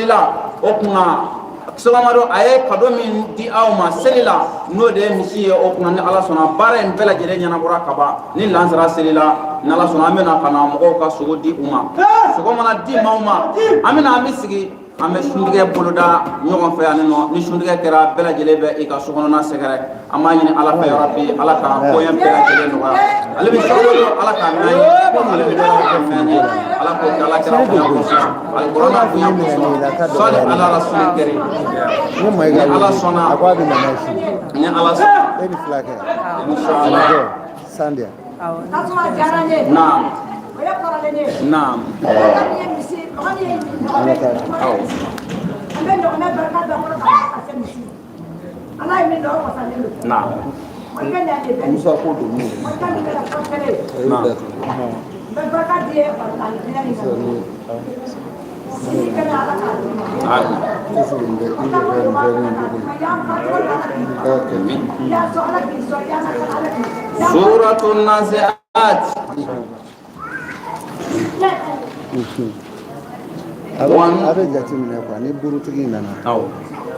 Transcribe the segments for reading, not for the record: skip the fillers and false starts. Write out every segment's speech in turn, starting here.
selila, o kunna Sɛki Amadu a ye cadeau min di aw ma seli la, n'o de ye misi ye. O kunna, ni Ala sɔnna, baara in bɛɛ lajɛlen ɲɛnabɔra ka ban. Ni lansara selila, ni Ala sɔnna, an bɛna ka na mɔgɔw ka sogo di u ma. Sogo mana di maaw ma, an bɛna an bɛ sigi, an bɛ suntigɛ boloda ɲɔgɔn fɛ yan nɔ. Ni suntigɛ kɛra, bɛɛ lajɛlen bɛ i ka sokɔnɔna sɛgɛrɛ. An b'a ɲini Ala fɛ, yɔrɔ bi Ala ka koɲɛ bɛɛ lajɛlen nɔgɔya. Ale bɛ sababu don, Ala k'a mɛn ye, ale bɛ Ala k'o mɛn ye, Ala k'o kɛ Ala kira bonya kosɔn, alikɔrɔna bonya kosɔn, sɔli ala rasuli kɛri. Ni Mayiga Ni Ala sɔnna. A ko a bɛ na n'a ye sini. Ni Ala sɔnna. E ni fila kɛ. Inshallah. Jɔ Sandiya. Tasuma diyara n ye. Naam. O ye kɔrɔlen ye. Naam. Mɔgɔ min ye misi, mɔgɔ min ye ɲɔgɔmɛ, an bɛ ɲɔgɔmɛ barika da kɔrɔ ka se misi. Ala ye min dɔn, o wasalen don. Naam. Mɔgɔ ɲa de bɛ. Musa ko don mun. Mɔgɔ min kɛra fɔlikɛla ye. Naam. N bɛ barika di ye ani hinɛ ni kan. Sini kɛnɛ, Ala k'a d'i ma. Amin. I bɛ kɛ nin fɛn nin cogo Y'an fa tɔgɔ Ala k'i k'a kɛ. y'a sɔn, Ala k'i sɔn, y'a na Ala k'i. Suratu Nazi'at. A bɛ jate minɛ quoi, ni burutigi nana, Awɔ.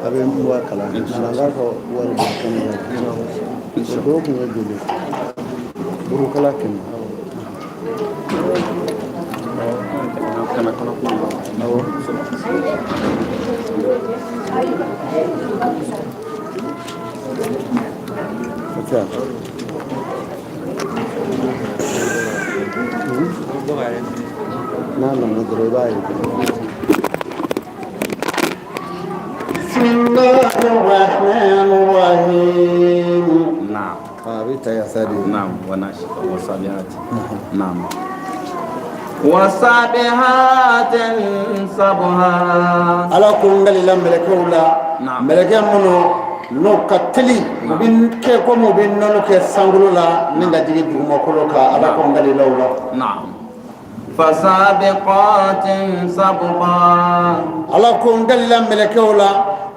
a bɛ n bɔ a kalan na n k'a ka wari bɔ kɛnɛ la. O dɔw kun ye joli burukala 100? 100 kɔnɔ kuma. Awɔ. O tɛ n'a nana dɔrɔn, i b'a ye. بسم الله الرحمن الرحيم. Naam. A bɛ ta yasa de. Naam, wasabihat. Naam. Wasabihat sabha. Ala ko n kalila mɛlɛkɛw la. Naam. Mɛlɛkɛ minnu n'o ka teli, u bɛ kɛ komi u bɛ nɔnɔ kɛ sankolo la ni ka jigin dugumakolo kan, Ala ko n kalila u la. Naam. Fasabiqatin sabqa. Ala ko n kalila mɛlɛkɛw la,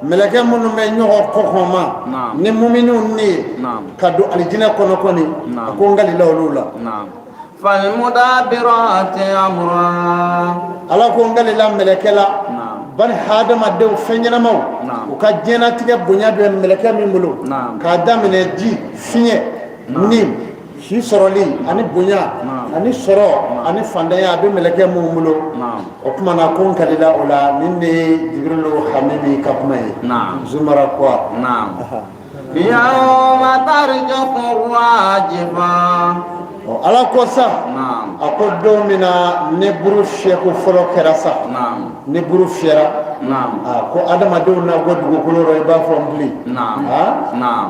mɛlɛkɛ minnu bɛ ɲɔgɔn kɔkɔma Naam. ni muminiw ni ye Naam. ka don alijinɛ kɔnɔ kɔni. Naam. A ko n kalila olu la. Naam. Falmudabirati amra. Ala ko n kalila mɛlɛkɛ la. Naam. Bani hadamadenw, fɛn ɲɛnamaw, Naam. u ka diɲɛnatigɛ bonya bɛ mɛlɛkɛ min bolo, Naam. k'a daminɛ ji, fiɲɛ ni si sɔrɔli ani bonya Naam. ani sɔrɔ ani fantanya, a bɛ mɛlɛkɛ minnu bolo. Naam. O tuma na, ko n kalila o la. Nin de ye Jibirilu Hamimi ka kuma ye. Naam. Zumara quoi. Naam. Yawma tarjufu rajifa. Ɔ, Ala ko sa, Naam. a ko don min na ni buru fiyɛko fɔlɔ kɛra sa, Naam. ni buru fiyɛra, Naam. a ko adamadenw na bɔ dugukolo rɔ i b'a fɔ nbili. Naam. Ah? Naam.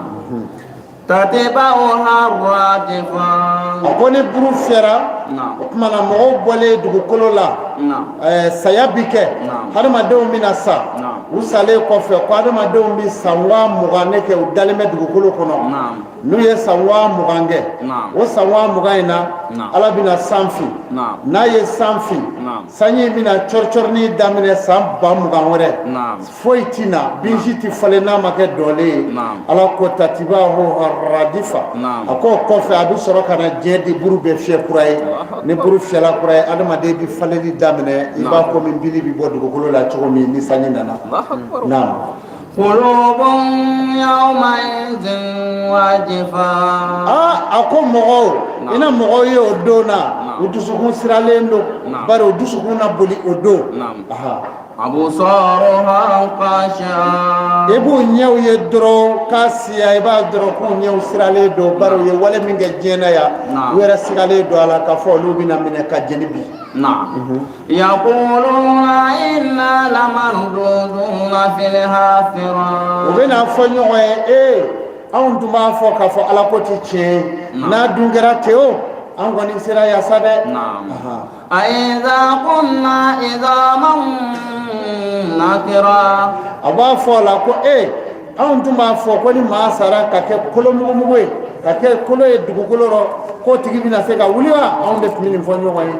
Tatba'uha rajifa. A ko ni buru fiyɛra, Naam. o tuma na mɔgɔw bɔlen dugukolo la, Naam. Saya bi kɛ, Naam. hadamadenw bɛna sa. Naam. U salen kɔfɛ, ko hadamadenw bɛ san 20,000 ne kɛ, u dalen bɛ dugukolo kɔnɔ. Naam. N'u ye san 20,000 kɛ, Naam. o san 20,000 in na, Naam. Ala bɛna san fin. Naam. N'a ye san fin, Naam. sanji bɛna cɔricɔrini daminɛ san 20,000 wɛrɛ. Naam. Foyi ti na, binsi ti falen n'a ma kɛ dɔlen ye. Naam. Ala ko tatibahu radifa. Naam. A ko o kɔfɛ, a bɛ sɔrɔ ka na diɲɛ di, buru bɛ fiyɛ kura ye. Ni buru fiyɛla kura ye, adamaden bɛ falenli daminɛ i b'a komi bili bɛ bɔ dugukolo la cogo min ni sanji nana. Allahu akbar. Naam. Qulubun yawma idhin wajifa. Aa, a ko mɔgɔw, i na mɔgɔw ye o don na, Naam. u dusukun siralen don, Naam. bari u dusukun na boli o don. Naam. Aha. Absaruha khashi'a. I b'u ɲɛw ye dɔrɔn k'a siya, i b'a dɔrɔn k'u ɲɛw siralen don, bari u ye wale min kɛ diɲɛ na yan, Naam. u yɛrɛ sigalen don a la k'a fɔ olu bɛna minɛ ka jeni bi. Naam. Yaquluna inna lamarduduna fil hafira. U bɛna fɔ ɲɔgɔn ye: ee, anw tun b'a fɔ k'a fɔ Ala ko ti tiɲɛ ye, n'a dun kɛra ten, o an kɔni sera yan sa dɛ. Naam. Aha. Aidha kunna idhaman nakira. A b'a fɔ a la ko ee, anw tun b'a fɔ ko ni maa sara ka kɛ kolo mugumugu ye, ka kɛ kolo ye dugukolo rɔ, k'o tigi bɛna se ka wuli wa? Anw de tun bɛ nin fɔ ɲɔgɔn ye.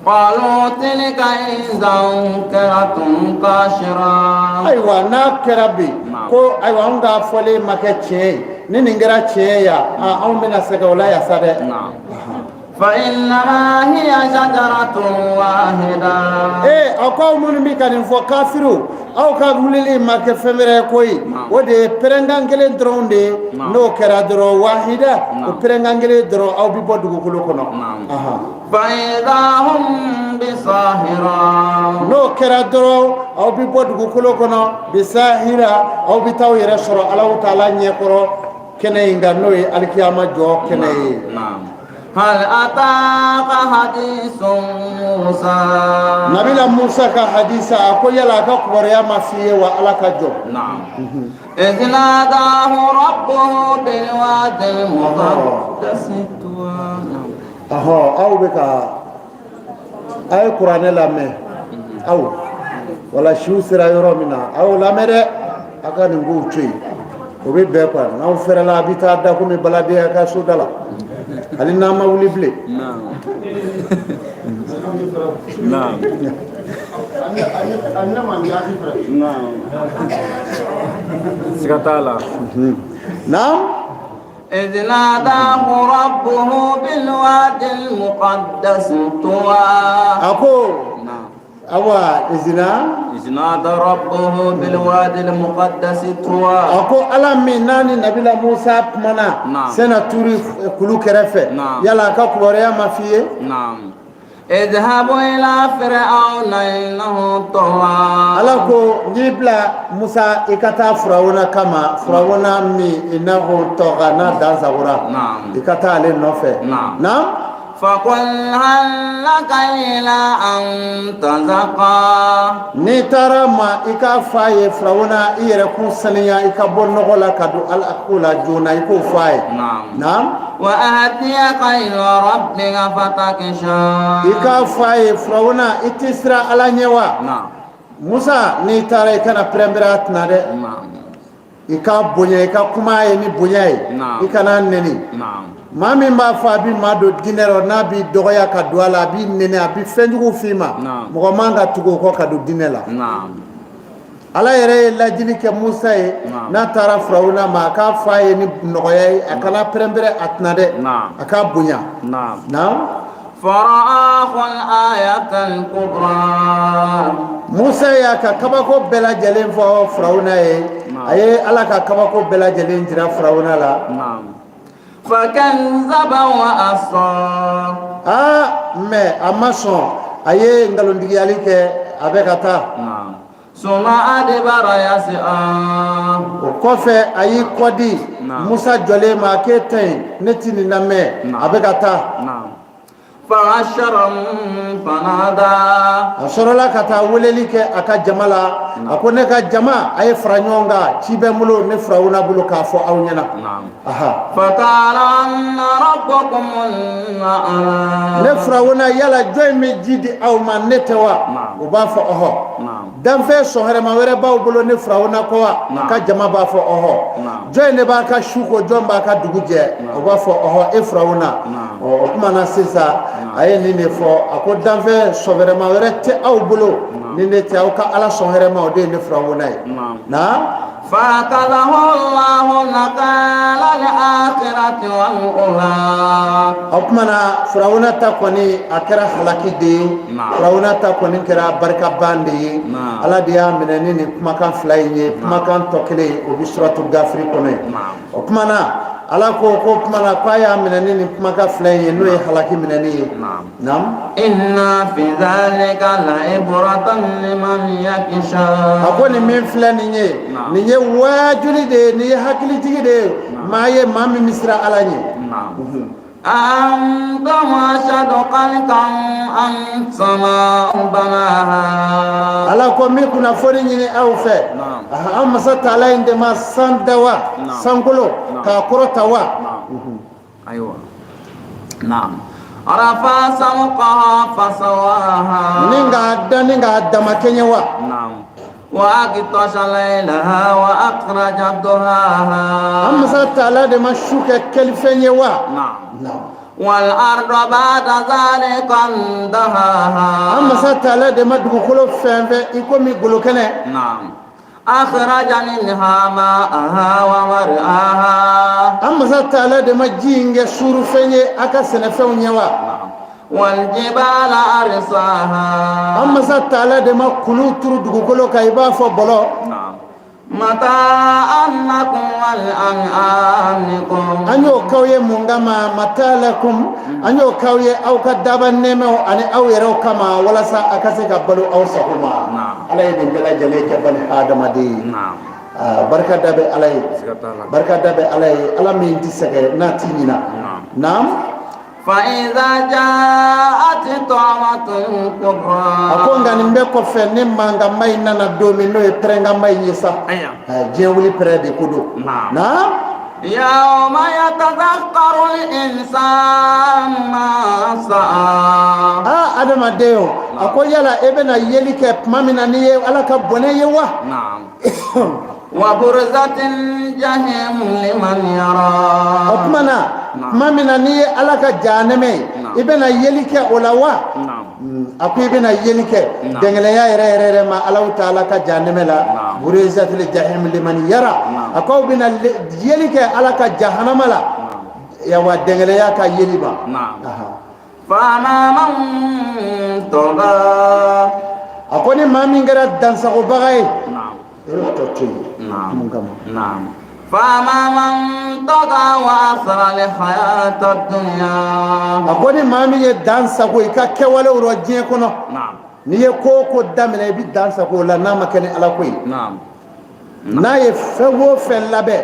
Qalu tilka idhan karatun khasira. Ayiwa, n'a kɛra bi Naam. ko ayiwa, anw k'a fɔlen ma kɛ tiɲɛ ye, ni nin kɛra tiɲɛ ye yan, anw bɛna sɛgɛn o la yan sa dɛ. Naam. فإنما هي زجرة واحدة. Ee, a ko aw minnu bɛ ka nin fɔ, kafiriw, aw ka wulili ma kɛ fɛn wɛrɛ ye koyi, o de ye pɛrɛnkan kelen dɔrɔn de ye. N'o kɛra dɔrɔn, واحدة, o pɛrɛnkan kelen dɔrɔn, aw bɛ bɔ dugukolo kɔnɔ. فإذا هم بالساهرة. N'o kɛra dɔrɔn, aw bɛ bɔ dugukolo kɔnɔ, بالساهرة, aw bɛ taa aw yɛrɛ sɔrɔ Alahu taala ɲɛkɔrɔ kɛnɛ in kan, n'o ye alikiyama jɔ kɛnɛ ye. هل أتاك حديث موسى؟ Nabila Musa ka hadisa, a ko yala a ka kibaruya ma f'i ye wa, Ala ka jɔ? نعم، إذ ناداه ربه بالواد المقدس طوى. Ahɔ, aw bɛ ka a ye kuranɛ lamɛn, aw wala siw sera yɔrɔ min na, aw lamɛn dɛ. A ka nin kow to yen, o bɛ bɛn quoi. N'aw fɛrɛla, a bɛ taa da komi baladenya ka so da la, hali n'an ma wuli bilen. نعم نعم نعم، siga t'a la. Naam. إذ ناداه ربه بالواد المقدس طوى. A ko نعم. awa izina. إذ نادى ربه بالواد المقدس طوى. A ko Ala min n'a ni nabila Musa kumana sena turi kulu kɛrɛfɛ, yala a ka kibaruya ma f'i ye? نعم، اذهب إلى فرعون إنه طغى. Ala ko n y'i bila Musa, i ka taa Furawuna kama, Furawuna min إنه طغى, n'a dan sagora, i ka taa ale nɔfɛ. Naam. فقل هل لك إلى أن تزكى. N'i taara ma, i k'a f'a ye, Furawuna, i yɛrɛ kun saniya, i ka bɔ nɔgɔ la ka don Ala ko la joona, i k'o f'a ye. Naam. وأهديك إلى ربك فتخشى. I k'a f'a ye, Furawuna, i tɛ siran Ala ɲɛ wa? Musa, n'i taara, i kana pɛrɛnpɛrɛn a tɛna dɛ. I ka bonya, i ka kuma a ye ni bonya ye. I kana nɛni. Maa min b'a fɔ a bɛ maa don diinɛ rɔ, n'a b'i dɔgɔya ka don a la, a b'i nɛni, a bɛ fɛnjugu f'i ma, mɔgɔ man ka tugu o kɔ ka don diinɛ la. Ala yɛrɛ ye lajili kɛ Musa ye, n'a taara Furawuna ma, a k'a fɔ a ye ni nɔgɔya ye, a kana pɛrɛnpɛrɛn a tɛna dɛ, a k'a bonya. Naam. فرآه الآية الكبرى. Musa y'a ka kabako bɛɛ lajɛlen fɔ Furawuna ye. A ye Ala ka kabako bɛɛ lajɛlen jira Furawuna la. فكذب وعصى. Aa, mɛ a ma sɔn, a ye nkalontigiyali kɛ, a bɛ ka taa. ثم أدبر يسعى. O kɔfɛ, a y'i kɔdi Musa jɔlen ma k'e tɛ yen, ne ti nin lamɛn, a bɛ ka taa. فحشر فنادى. A sɔrɔla ka taa weleli kɛ a ka jama la. A ko ne ka jama, a ye fara ɲɔgɔn kan, ci bɛ n bolo, ne Furawuna bolo, k'a fɔ aw ɲɛna. Aha. فقال أنا ربكم الأعلى. Ne Furawuna, yala jɔn bɛ ji di aw ma, ne tɛ wa? U b'a fɔ ɔhɔ. Danfɛn sɔn hɛrɛma wɛrɛ b'aw bolo ne Furawuna kɔ wa? A ka jama b'a fɔ ɔhɔ. Jɔn de b'a ka su ko, jɔn b'a ka dugu jɛ? O b'a fɔ ɔhɔ, e Furawuna. Ɔ, o tuma na sisan, a ye nin de fɔ, a ko danfɛn sɔn hɛrɛma wɛrɛ tɛ aw bolo ni ne tɛ, aw ka Ala sɔn hɛrɛma, o de ye ne Furawuna ye na. فأخذه الله نكال الآخرة والأولى. O tuma na Furawuna ta kɔni, a kɛra halaki de ye. Furawuna ta kɔni kɛra barikaban de ye. Ala de y'a minɛ ni nin kumakan fila in ye. Kumakan tɔ kelen, o bɛ suratu Gafiri kɔnɔ ye. O tuma na Ala ko tuma na k'a y'a minɛ ni nin kumakan fila in ye, n'o ye halaki minɛni ye. Naam. إن في ذلك لعبرة لمن يخشى. A ko nin min filɛ nin ye, nin ye waajuli de ye, nin ye hakilitigi de ye, maa ye maa min bɛ siran Ala ɲɛ. أأنتم أشد خلقا أم السماء بناها؟ Ala ko n bɛ kunnafoni ɲini aw fɛ. An masa taala in de ma san da wa, sankolo k'a kɔrɔta wa? أيوة، نعم، رفع سمكها فسواها. Ni k'a da, ni k'a damakɛɲɛ wa? نعم، وأغطش ليلها وأخرج ضحاها. An masa taala de ma su kɛ kɛlifɛn ye wa? والأرض بعد ذلك دحاها. An masa taala de ma dugukolo fɛn fɛn i komi golokɛnɛ? نعم، أخرج منها ماءها ومرعاها. An masa taala de ma ji in kɛ suurufɛn ye a ka sɛnɛfɛnw ɲɛ wa? Waljibala arsaha. An masa taala de ma kulu turu dugukolo kan i b'a fɔ bɔlɔ. Mata'an lakum wa li an'amikum. An y'o k'aw ye mun kama? Mata lakum, an y'o k'aw ye aw ka daba nɛɛmɛw ani aw yɛrɛw kama, walasa a ka se ka balo aw sago ma. Ala ye nin bɛɛ lajɛlen kɛ bani hadamaden ye. Barika da bɛ Ala ye, barika da bɛ Ala ye, Ala min tɛ sɛgɛn n'a tɛ ɲina. Naam. Fa iza ja'ati tammatul kubra. A ko nka nin bɛɛ kɔfɛ, ni mankanba in nana don min, n'o ye pɛrɛnkanba in ye sa, diɲɛ wuli pɛrɛn de ko don. Naam. Yawma yatadhakkaru al-insanu ma sa'a. Aa, adamaden o, a ko yala e bɛna yeli kɛ tuma min na n'i ye Ala ka bɔnɛ ye wa? Wa burzatil jahim liman yara. O tuma na, tuma min na n'i ye Ala ka jahanɛmɛ ye, i bɛna yeli kɛ o la wa? A ko i bɛna yeli kɛ dɛngɛlɛya yɛrɛ yɛrɛ yɛrɛ ma Alahu taala ka jahanɛmɛ la. Burzatil jahim liman yara, a ko aw bɛna yeli kɛ Ala ka jahanama la, yawa dɛngɛlɛya ka yeli ma. Fa amma man taga. A ko ni maa min kɛra dansagobaga ye, yɔrɔ tɔ to yen mun kama? Fa amma man taga wa athara al-hayata dunya. A ko ni maa min ye dan sago i ka kɛwalew rɔ diɲɛ kɔnɔ, n'i ye ko o ko daminɛ, i bɛ dan sago o la, n'a ma kɛ ni Ala ko ye, n'a ye fɛn o fɛn labɛn.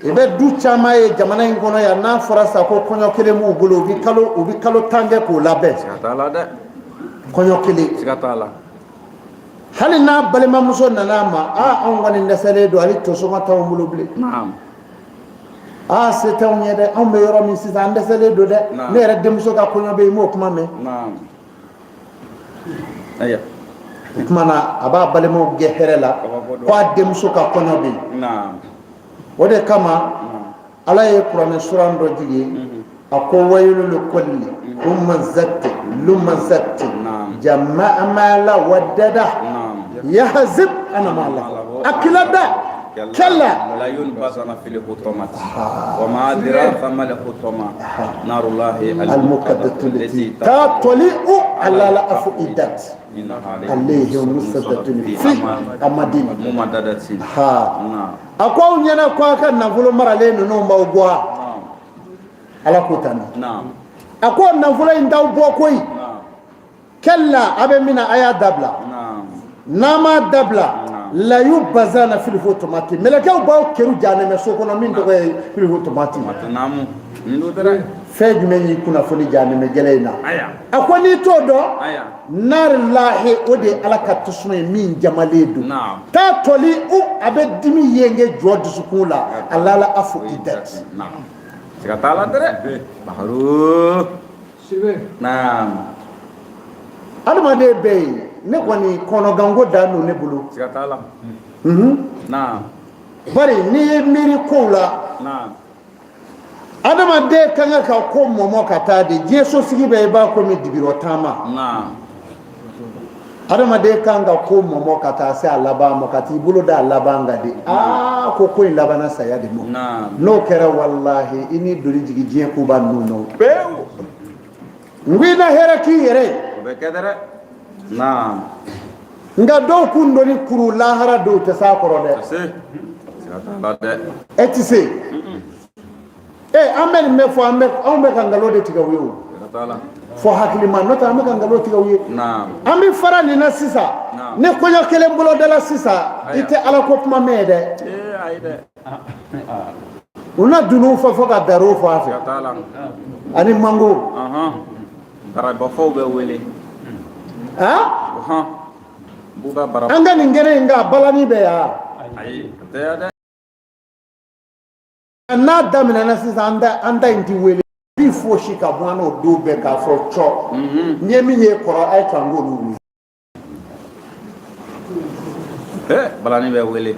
I bɛ du caman ye jamana in kɔnɔ yan, n'a fɔra sa ko kɔɲɔ kelen b'u bolo, u bɛ kalo 10 kɛ k'o labɛn. Kɔɲɔ kelen, hali n'a balimamuso nana a ma: aa, anw kɔni dɛsɛlen don, hali tosɔngɔ t'anw bolo bilen. Aa, se t'anw ye dɛ, anw bɛ yɔrɔ min sisan, an dɛsɛlen don dɛ, ne yɛrɛ denmuso ka kɔɲɔ bɛ yen, i m'o kuma mɛn. O tuma na, a b'a balimaw gɛn hɛrɛ la ko a denmuso ka kɔɲɔ bɛ yen. O de kama Ala ye kuranɛ suran dɔ jigin, a ko: wayilu likulli humazati lumazati jama'a mala waddada yahzib anna mala akilada kalla la yunbazana fil hutamati wa ma adraka mal hutama narullahi al-muqaddatu lati tatali'u ala al-afidat alayhim musadatun fi amadin mumadadatin. Ha, a ko aw ɲɛna ko a ka nafolo maralen ninnu b'aw bɔ wa? Ala ko tan. A ko nafolo in t'aw bɔ koyi. Kalla, a bɛ min na, a y'a dabila. N'a m'a dabila, layunbazana fil hutamati, mɛlɛkɛw b'aw keru jahanɛmɛ so kɔnɔ min tɔgɔ ye fil hutamati. Fɛn jumɛn y'i kunnafoni jahanɛmɛ gɛlɛn in na? A ko n'i t'o dɔn, narilahi, o de ye Ala ka tasuma ye min jamalen don. Tatali'u, a bɛ dimi yenge jɔ dusukun la, alala afidat. Siga t'a la dɛ, Baharu. Naam. Adamaden bɛɛ ye ne kɔni kɔnɔganko dan don ne bolo. Siga t'a la. Naam. Bari n'i ye miiri kow la, adamaden ka kan ka ko mɔmɔ ka taa de. Diɲɛ sosigi bɛɛ i b'a komi dibirɔ taama. Adamaden kan ka ko mɔmɔ ka taa se a laban ma, ka t'i bolo da a laban kan de. Aa, ko ko in labanna saya de ma. N'o kɛra, walahi, i n'i doni jigin diɲɛ koba ninnu na. Pewu. N ko i na hɛrɛ k'i yɛrɛ ye. O bɛ kɛ dɛ, naam. Nka dɔw kun doni kuru lahara, dɔw tɛ s'a kɔrɔ dɛ. Se, siga t'a la dɛ. E tɛ se e, an bɛ nin bɛ fɔ, an bɛ, anw bɛ ka nkalon de tigɛ u ye o. Siga t'a la. Fɔ hakilima, n'o tɛ an bɛ ka nkalon tigɛ u ye. Naam. An bɛ fara nin na sisan. Naam. Ni kɔɲɔ kelen bolodala sisan, i tɛ Ala ko kuma mɛn dɛ. Ee, ayi dɛ. U na dunun fɔ fo ka daro fɔ a fɛ. Siga t'a la. Ani mango. Ɔhɔn, barabafaw bɛ wele. Han. Ɔhɔn, b'u ka bara. An ka nin kɛnɛ in kan, balani bɛ yan. Ayi, o tɛ yan dɛ. N'a daminɛna sisan, an da in ti wele bi fosi ka bɔ an n'o don bɛɛ k'a fɔ cɔ n ye min ye kɔrɔ, a ye to an k'olu wuli. Ee, balani bɛ wele.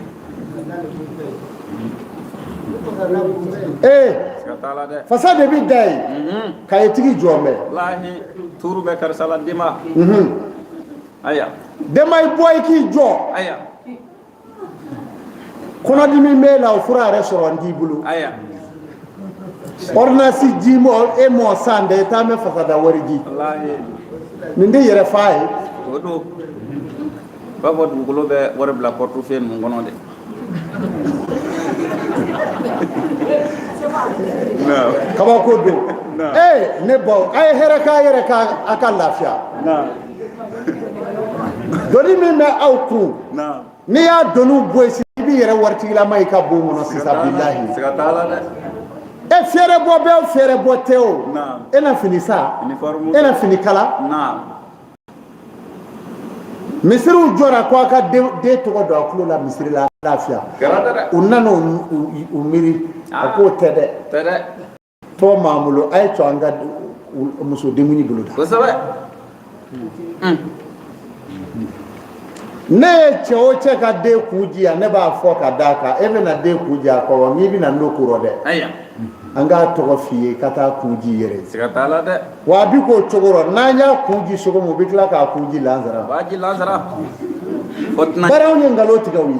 Ee. Siga t'a la dɛ. Fasa de bi da yen, kayetigi jɔ bɛ. Walahi, tuuru bɛ karisa la, denba. Aya. Denba, i bɔ i k'i jɔ. Aya. Kɔnɔdimi b'e la, o fura yɛrɛ sɔrɔ n t'i bolo. Aya. Ordonnance ji mɔ e mɔ san dɛ, i t'an bɛ fasada wari di. Nin tɛ yɛrɛ fa ye. O don, u b'a fɔ dugukolo bɛ wari bila portefeuille ninnu kɔnɔ de. Kabako don. Ee, ne baw, a ye hɛrɛ k'a yɛrɛ ka a ka lafiya. Doni min bɛ aw kun, n'i y'a doniw bɔ yen sisan, i b'i yɛrɛ waritigilama i ka bon kɔnɔ sisan, bilahi. Siga t'a la dɛ. E, fɛɛrɛ bɔ bɛ o, fɛɛrɛ bɔ tɛ o, e na fini san, e na fini kala. Misiriw jɔra ko a ka den tɔgɔ don a tulo la misiri la, lafiya. U nana u miiri, a k'o tɛ dɛ, tɔ m'an bolo, a ye to an ka muso denkundi bolo da. Kosɛbɛ. Ne ye cɛ o cɛ ka den kun ji yan, ne b'a fɔ ka d'a kan, e bɛna den kun ji a kɔrɔ, n'i bɛna n'o kɔrɔ dɛ, an k'a tɔgɔ f'i ye ka taa kun ji yɛrɛ ye. Siga t'a la dɛ. Wa a bi k'o cogo rɔ, n'an y'a kun ji sogo ma, u bɛ tila k'a kun ji lansara. B'a ji lansara. Fo tɛna. Bari anw ye nkalon tigɛ u ye.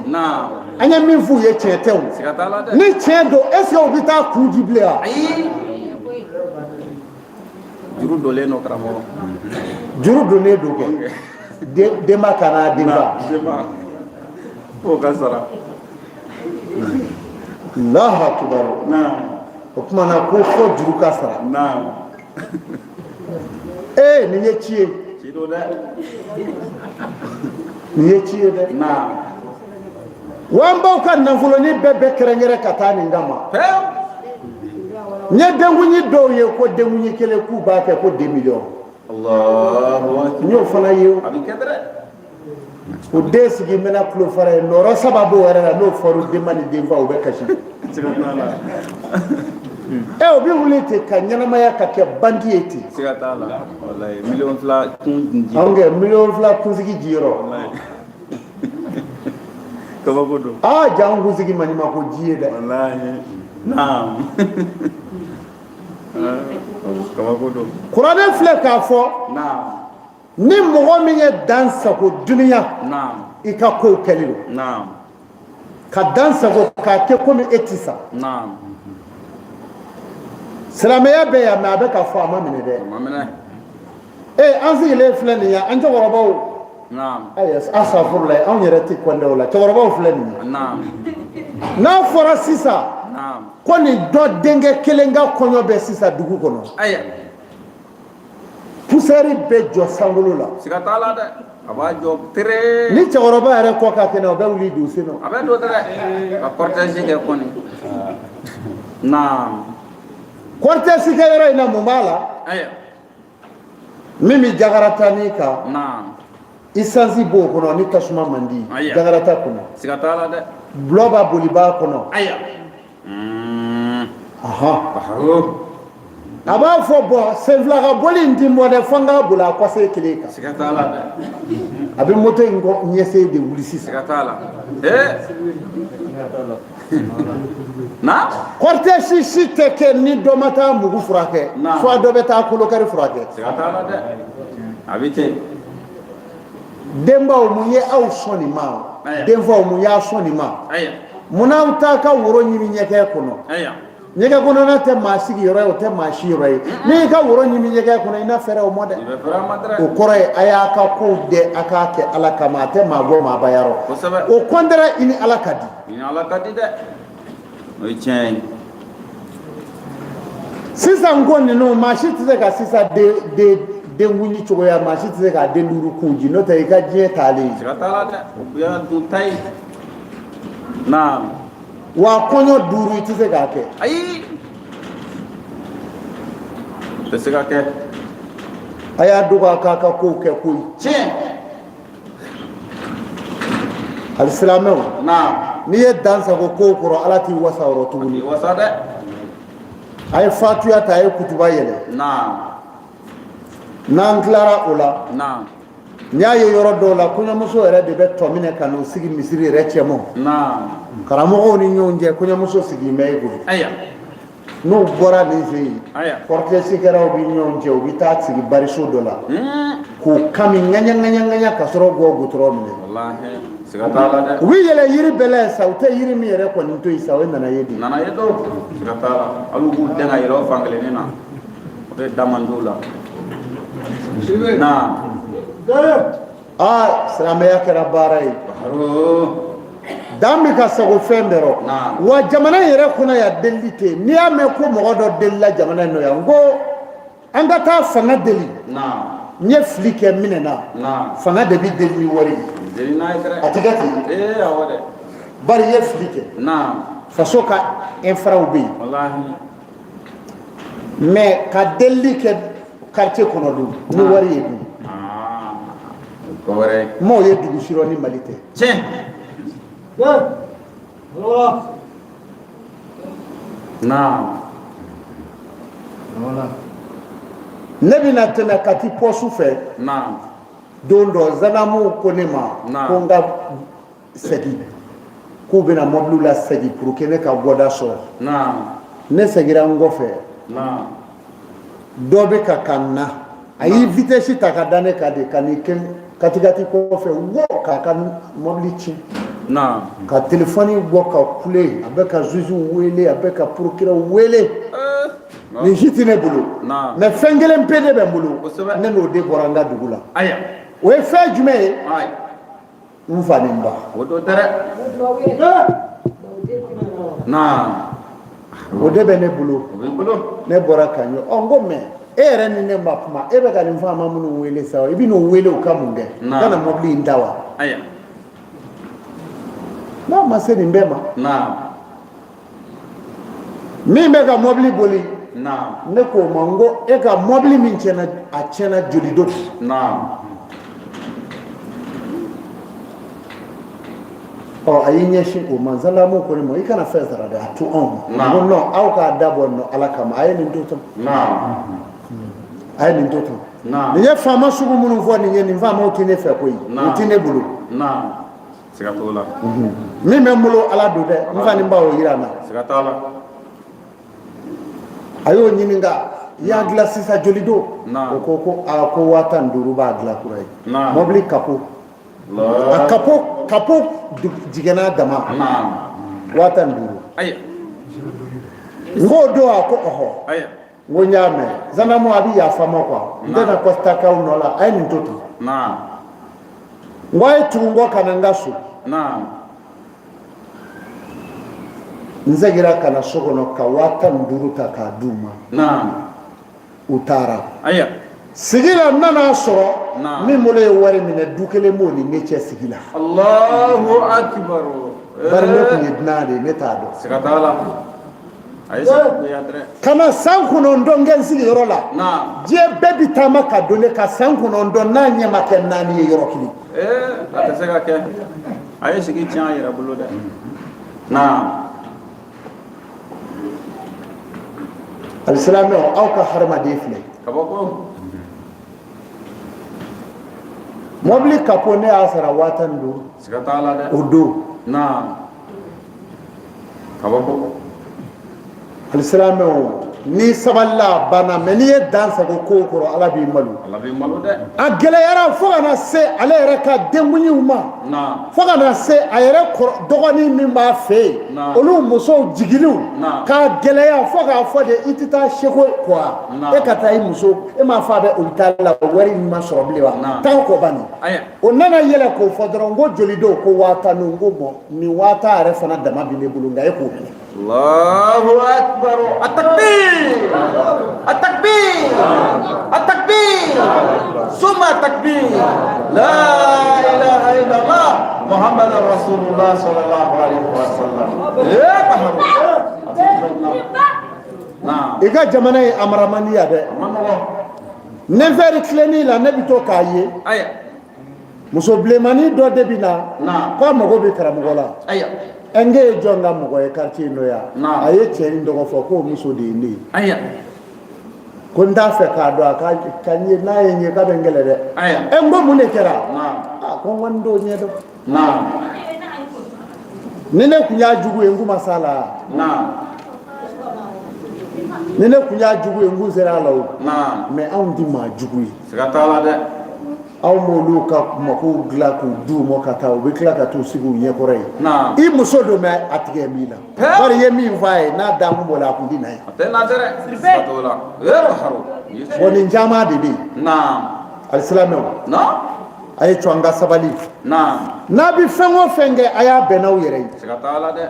An ye min f'u ye, tiɲɛ tɛ o. Siga t'a la dɛ. Ni tiɲɛ don, est ce que u bɛ taa kun ji bilen wa? Ayi. Juru donlen don, karamɔgɔ. Juru donnen don kɛ. Denba ka n'a denba. Denba. F'o ka sara. Allahu akibaru. O tuma na ko fo juru ka sara. Ee, nin ye ci ye. Ci don dɛ. Nin ye ci ye dɛ. Wa an baw ka nafolonin bɛɛ bɛ kɛrɛnkɛrɛn ka taa nin kama. N ye denkundi dɔw ye ko denkundi kelen k'u b'a kɛ ko 2 millions. N y'o fana ye. A bɛ kɛ dɛ. O den sigi bɛna tulo fara ye, nɔrɔ saba b'o yɛrɛ la, n'o fɔra denba ni denfa, u bɛ kasi. Ɛ, o bɛ wuli ten ka ɲɛnamaya ka kɛ bandi ye ten. Siga t'a la, walayi, miliyɔn 2 kun ji. Anw kɛ miliyɔn 2 kunsigi jiyɔrɔ. Kabako don. Aa, ja an kunsigi maɲuman ko ji ye dɛ. Walayi, naam, kabako don. Kuranɛ filɛ k'a fɔ. Ni mɔgɔ min ye dan sago duniya, i ka kow kɛli don ka dan sago k'a kɛ komi e ti sa. Silamɛya bɛ yan, mais a bɛ ka fɔ, a ma minɛ dɛ. Ee, an sigilen filɛ nin ye, an cɛkɔrɔbaw, ayi, asafurulayi, anw yɛrɛ tɛ kɔndɛ o la, cɛkɔrɔbaw filɛ nin ye. N'a fɔra sisan ko nin dɔ denkɛ kelen ka kɔɲɔ bɛ sisan dugu kɔnɔ, poussière bɛ jɔ sankolo la. Siga t'a la dɛ, a b'a jɔ tere. Ni cɛkɔrɔba yɛrɛ kɔ ka kɛnɛ, o bɛ wuli don sen nɔ. A bɛ don dɛ, ka cortège kɛ kɔni, naam. Cortège kɛ yɔrɔ in na, mun b'a la? Min bɛ jakarata n'i kan, essence b'o kɔnɔ, ni tasuma man di jakarata kɔnɔ. Siga t'a la dɛ. Gulɔ b'a boli b'a kɔnɔ. A b'a fɔ bɔn, senfila ka boli in ti bɔ dɛ, fo n k'a boli a kɔsen kelen kan. Siga t'a la dɛ. A bɛ moto in kɔ ɲɛsen de wuli sisan. Siga t'a la. Ee, na. Cortège si tɛ kɛ ni dɔ ma taa mugu furakɛ, soit dɔ bɛ taa kolokari furakɛ. Siga t'a la dɛ, a bɛ ten. Denbaw, mun ye aw sɔn nin ma? Denfaw, mun y'a sɔn nin ma? Mun aw t'a ka woro ɲimi ɲɛgɛn kɔnɔ? Ɲɛgɛn kɔnɔna tɛ maa sigiyɔrɔ ye, o tɛ maa si yɔrɔ ye. N'i y'i ka woro ɲimi ɲɛgɛn kɔnɔ, i na fɛɛrɛ o mɔ dɛ. O kɔrɔ ye a y'a ka kow dɛ, a k'a kɛ Ala kama, a tɛ maa bɔ maa ba yɔrɔ. Au contraire, i ni Ala ka di. I ni Ala ka di dɛ, o ye tiɲɛ ye. Sisan ko ninnu, maa si tɛ se ka sisan den denkundi cogoya, maa si tɛ se k'a den duuru kun ji, n'o tɛ i ka diɲɛ taalen ye. Siga t'a la dɛ, o y'a dun ta ye, naam. Wa kɔɲɔ duuru, i tɛ se k'a kɛ. Ayi, tɛ se ka kɛ. A y'a dogo a k'a ka kow kɛ koyi. Tiɲɛ. Alisilamɛw, naam, n'i ye dan sago kow kɔrɔ, Ala t'i wasa o rɔ tuguni. Wasa dɛ. A ye fatuya ta, a ye kutuba yɛlɛ. Naam. N'an tilara o la, naam, n y'a ye yɔrɔ dɔw la, kɔɲɔmuso yɛrɛ de bɛ tɔ minɛ ka n'o sigi misiri yɛrɛ cɛmɔ. Naam. Karamɔgɔw ni ɲɔgɔn cɛ, kɔɲɔmuso sigi bɛ e bolo. N'u bɔra nin fɛ yen, cortège kɛraw bɛ ɲɔgɔn cɛ, u bɛ taa sigi bariso dɔ la. K'u kami ŋaɲa ŋaɲa ŋaɲa ka sɔrɔ k'o gutɔrɔn minɛ. Walahi, siga t'a la dɛ. U bɛ yɛlɛ yiri bɛɛ la yen sa, u tɛ yiri min yɛrɛ kɔni to yen sa, o ye nana ye de. Nana ye don, siga t'a la. Hali u b'u dɛn ka yɛlɛ o fan kelennin na, o de da man d'u la na. Aa, silamɛya kɛra baara ye. Dan bɛ ka sago fɛn bɛɛ rɔ. Wa jamana in yɛrɛ kɔnɔ yan, delili tɛ yen. N'i y'a mɛn ko mɔgɔ dɔ delila jamana in nɔ yan, n ko an ka taa fanga deli, n ye fili kɛ minɛ na. Fanga de bɛ deli ni wari ye, a tɛ kɛ ten. Bari i ye fili kɛ, faso ka infraw bɛ yen, mais ka delili kɛ quartier kɔnɔ dun ni wari ye dun, m'o ye dugu si rɔ ni Mali tɛ. Tiɲɛ. Naam. Ne bɛna tɛmɛ Kati pɔsu fɛ. Naam. Don dɔ, zanamuw ko ne ma ko n ka segin, k'u bɛna mɔbiliw lasegin pour que ne ka bɔda sɔrɔ. Naam. Ne seginna n kɔfɛ. Naam. Dɔ bɛ ka na, a y'i vitesse ta ka da ne kan de, ka n'i kɛ katikati kɔfɛ wo, k'a ka mɔbili tiɲɛ. Naam. Ka telefɔni bɔ ka kule, a bɛ ka juge wele, a bɛ ka procureur wele. Nin si tɛ ne bolo, mais fɛn kelen pe de bɛ n bolo, ne n'o de bɔra n ka dugu la. O ye fɛn jumɛn ye? N fa ni n ba. O dɔ tɛ dɛ. Naam. O de bɛ ne bolo. O b'i bolo. Ne bɔra ka ɲɔ ɔ, n ko mais e yɛrɛ ni ne ma kuma, e bɛ ka nin faama minnu wele sa, i bɛ n'u wele u ka mun kɛ? U ka na mɔbili in ta wa? N'a ma se nin bɛɛ ma. Naam. Min bɛ ka mɔbili boli, Naam. ne k'o ma, n ko e ka mɔbili min tiɲɛna, a tiɲɛna joli don? Naam. Ɔ, a y'i ɲɛsin o ma, zandamu ko ne ma, i kana fɛn sara dɛ, a to anw ma. N ko non, aw k'a dabɔ nɔ Ala kama, a ye nin to tan. Naam. A ye nin to tan. Naam. Nin ye faama sugu minnu fɔ nin ye, nin faamaw tɛ ne fɛ koyi, u tɛ ne bolo. Naam. Siga t'o la. Min bɛ n bolo, Ala don dɛ, n fa ni n ba o yira n na. Siga t'a la. A y'o ɲininka, i y'a dilan sisan joli don? Naam. O ko ko aa, ko 15,000 b'a dilan kura ye. Naam. Mɔbili capot, a capot jigɛnna a dama. Naam. 15,000. Ayiwa. N k'o don? A ko ɔhɔ. Ayiwa. N ko n y'a mɛn, zandamu, a bɛ yafa n ma quoi, n tɛna constat k'aw nɔ la, a ye nin to ten. Naam. N ko a ye tugu n kɔ ka na n ka so. Naam. N seginna ka na so kɔnɔ ka 15,000 ta k'a d'u ma. Naam. U taara. Ayiwa. Sigi la, n nana sɔrɔ Naam. min bolo ye wari minɛ, du kelen b'o ni ne cɛ sigi la. Allahu akbar. Bari ne tun ye dunan de ye, ne t'a dɔn. Siga t'a la. A ye sigi yan dɛ. Ka na san 9 kɛ n sigiyɔrɔ la. Naam. Diɲɛ bɛɛ bi taama ka don ne ka san 9 n'a ɲɛ ma kɛ naani ye yɔrɔ kelen. A tɛ se ka kɛ. A ye sigi tiɲɛ a yɛrɛ bolo dɛ. Naam. Alisilamɛw, aw ka hadamaden filɛ. Kabako. Mɔbili capot, ne y'a sara 15,000. Siga t'a la dɛ. O don. Naam. Kabako. Alisilamɛw, n'i sabalila a banna, mais n'i ye dan sago kow kɔrɔ, Ala b'i malo. Ala b'i malo dɛ. A gɛlɛyara fo ka na se ale yɛrɛ ka denkundiw ma. Naam. Fo ka na se a yɛrɛ kɔrɔ dɔgɔnin min b'a fɛ yen, Naam. olu musow jigiliw Naam. k'a gɛlɛya fo k'a fɔ de i tɛ taa seko quoi. Naam. E ka taa i muso, e m'a fɔ a bɛ hôpital la, wari in ma sɔrɔ bilen wa? Naam. Taa kɔ bani. Ayiwa. O nana yɛlɛ k'o fɔ dɔrɔn, ko joli don? Ko 10,000. N ko bon, nin 10,000 yɛrɛ fana dama bɛ ne bolo, nka e k'o minɛ. Allahu akbar. At-takbir. At-takbir. At-takbir. Summa takbir. La ilaha illallah. Muhammadur Rasulullah sallallahu alaihi wasallam. Eh, baharu. Naam. I ka jamana ye a mara man di yan dɛ. A ma nɔgɔ. 9 heures tilenni la, ne bɛ to k'a ye. Ayiwa. Muso bilenmanin dɔ de bɛ na. Naam. K'a mago bɛ karamɔgɔ la. Ayiwa. Ɛ, n k'e ye jɔn ka mɔgɔ ye quartier in nɔ yan? Naam. A ye cɛ in tɔgɔ fɔ, k'o muso de ye ne ye. Ayiwa. Ko n t'a fɛ k'a dɔn, a ka n ye, n'a ye n ye k'a bɛ n kɛlɛ dɛ. Ayiwa. Ɛ, n ko mun de kɛra? Naam. A ko n kɔni t'o ɲɛ dɔn. Naam. Ni ne tun y'a jugu ye, n kun ma s'a la. Naam. Ni ne tun y'a jugu ye, n kun sera a la o. Naam. Mais anw tɛ maa jugu ye. Siga t'a la dɛ. Aw m'olu ka makow dilan k'u d'u ma ka taa, u bɛ tila ka t'u sigi u ɲɛkɔrɔ yen. I muso don bɛ a tigɛ min na, bari i ye min fɔ a ye, n'a da kun bɔra, a kun tɛ na ye. A tɛ na dɛ, siga t'o la. Bon, nin caman de bɛ yen. Alisilamɛw, a ye to an ka sabali. N'a bɛ fɛn o fɛn kɛ, a y'a bɛn n'aw yɛrɛ ye. Siga t'a la dɛ.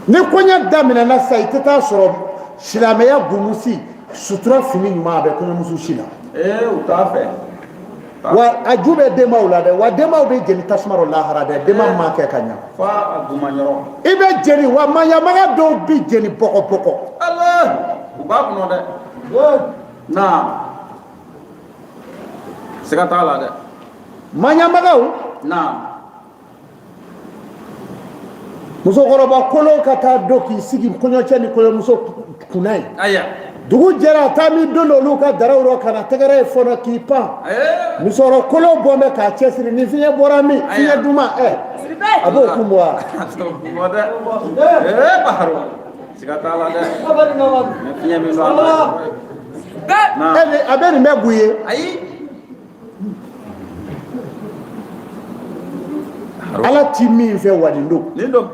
Ni kɔɲɔ daminɛna sisan, i tɛ taa sɔrɔ silamɛya gumusi sutura fini ɲuman a bɛ kɔɲɔmuso si la. Ee, u t'a fɛ. Wa a ju bɛ denbaw la dɛ, wa denbaw bɛ jeni tasuma rɔ lahara dɛ, denba ma kɛ ka ɲa. Fa a gumayɔrɔ. I bɛ jeni, wa maɲamaga dɔw bɛ jeni bɔgɔ bɔgɔ. Ala, u b'a kɔnɔ dɛ. Naam, siga t'a la dɛ. Maɲamagaw. Naam. Musokɔrɔba kolon ka taa don k'i sigi kɔɲɔcɛ ni kɔɲɔmuso kunna yen. Aya. Dugu jɛra, a taa min don olu ka daraw rɔ ka na tɛgɛrɛ ye fɔlɔ k'i pan. Musɔrɔ kolon bɔ bɛ k'a cɛsiri, ni fiɲɛ bɔra min, fiɲɛ duman, ɛ, a b'o kun bɔ wa? Bɔ dɛ. Ee, Baharu, siga t'a la dɛ. Ni fiɲɛ min b'a la. A bɛ nin bɛɛ bu ye. Ayi. Ala ti min fɛ, wa nin don. Nin don.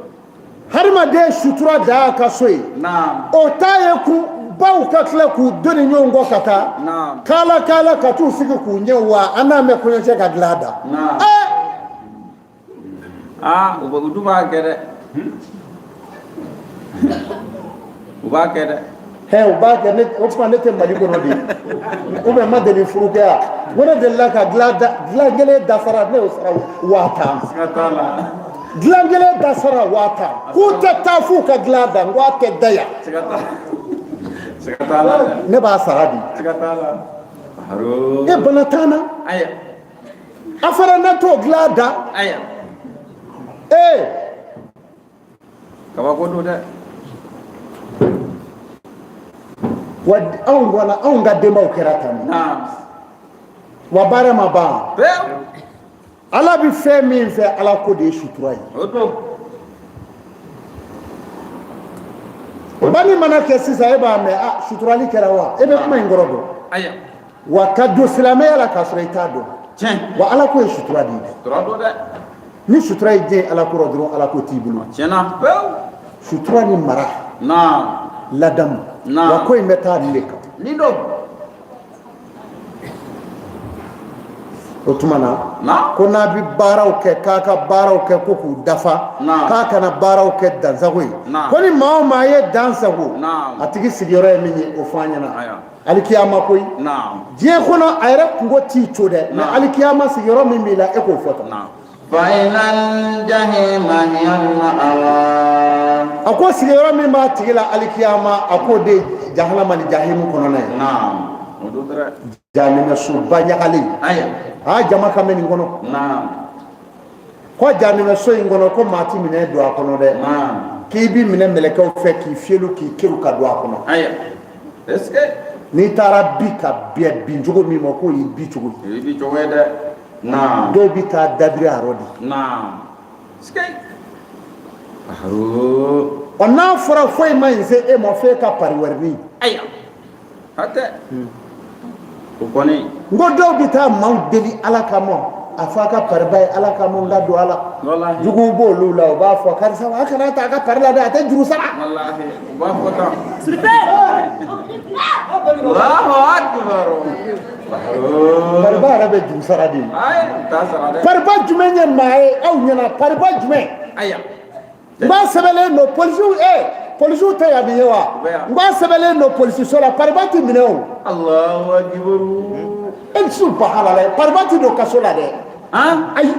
Hadamaden sutura da a ka so ye. O ta ye kun baw ka tila k'u doni ɲɔgɔn kɔ ka taa kala kala ka t'u sigi k'u ɲɛ, wa an n'a mɛn kɔɲɔcɛ ka dilan da. Aa, u dun b'a kɛ dɛ, u b'a kɛ dɛ. Hɛ, u b'a kɛ. Ne o tuma, ne tɛ Mali kɔnɔ de, ou bien ma deli furu kɛ yan? Ko ne delila ka dilan da, dilan kelen dasara, ne y'o sara 50 000. Siga t'a la. Dilan kelen dasara 50 000, k'u tɛ taa f'u ka dilan da. N ko a tɛ da yan. Siga t'a, siga t'a la dɛ. Ne b'a sara di. Siga t'a la. E bana t'an na. Ayiwa. A fɔra ne t'o dilan da. Ayiwa. Ee. Kabako don dɛ. Wa anw bɔra, anw ka denbaw kɛra tan de. Wa baara ma ban. Pewu. Ala bɛ fɛn min fɛ, Ala ko de ye sutura ye. O don. Banni mana kɛ sisan, e b'a mɛn, a suturali kɛra wa? E bɛ kuma in kɔrɔ dɔn. Ayiwa. Wa ka don silamɛya la k'a sɔrɔ i t'a dɔn. Tiɲɛ. Wa Ala ko ye sutura de ye dɛ. Sutura don dɛ. Ni sutura y'i jɛ Ala ko rɔ dɔrɔn, Ala ko t'i bolo. Tiɲɛna pewu. Sutura ni mara. Naam. Ladamu. Naam. Wa ko in bɛ taa nin de kan. Nin don. O tuma na, Naam. ko n'a bɛ baaraw kɛ, k'a ka baaraw kɛ ko k'u dafa. Naam. K'a kana baaraw kɛ dansago ye. Naam. Ko ni maa o maa ye dansago, Naam. a tigi sigiyɔrɔ ye min ye, o fɔ an ɲɛna. Ayiwa. Alikiyama koyi. Naam. Diɲɛ kɔnɔ, a yɛrɛ kunko t'i co dɛ, mais alikiyama sigiyɔrɔ min b'i la, e k'o fɔ tan. Naam. Fa innal jahima hiya al-ma'wa. A ko sigiyɔrɔ min b'a tigi la alikiyama, a k'o de ye jahanama ni jahimu kɔnɔna ye. Naam. O don dɛ. Jahanɛmɛsoba ɲagalen. Ayiwa. A jama ka mɛn nin kɔnɔ. Naam. Ko jahanɛmɛso in kɔnɔ, ko maa ti minɛ don a kɔnɔ dɛ. Naam. K'i bi minɛ mɛlɛkɛw fɛ k'i fiyelu k'i keru ka don a kɔnɔ. Ayiwa. Est-ce que n'i taara bi ka bɛn bin cogo min ma, k'o y'i bi cogo ye. I bi cogo ye dɛ. Naam. Dɔw bi taa dabiri a rɔ de. Naam. Est-ce que Aro. Ɔ, n'a fɔra foyi ma ɲi se e ma f'e ka pari wɛrɛnin. Ayiwa. Hatɛ. O kɔni. N ko dɔw bɛ taa maaw deli Ala kama, a fɔ a ka pariba ye Ala kama, n ka don a la. Walahi. Juguw b'olu la, u b'a fɔ karisa, a kana ta a ka pari la dɛ, a tɛ juru sara. Walahi. U b'a fɔ tan. Allahu akbar. Pariba yɛrɛ bɛ juru sara de ye. Ayi, u t'a sara dɛ. Pariba jumɛn ye maa ye aw ɲɛna? Pariba jumɛn? Ayiwa. N b'a sɛbɛnlen don polisiw, polisiw tɛ yan nin ye wa? N b'a sɛbɛnlen don polisiso la, pariba ti minɛ o. Allahu akbar. E subhanallah, pariba ti don kaso la dɛ. Han? Ayi.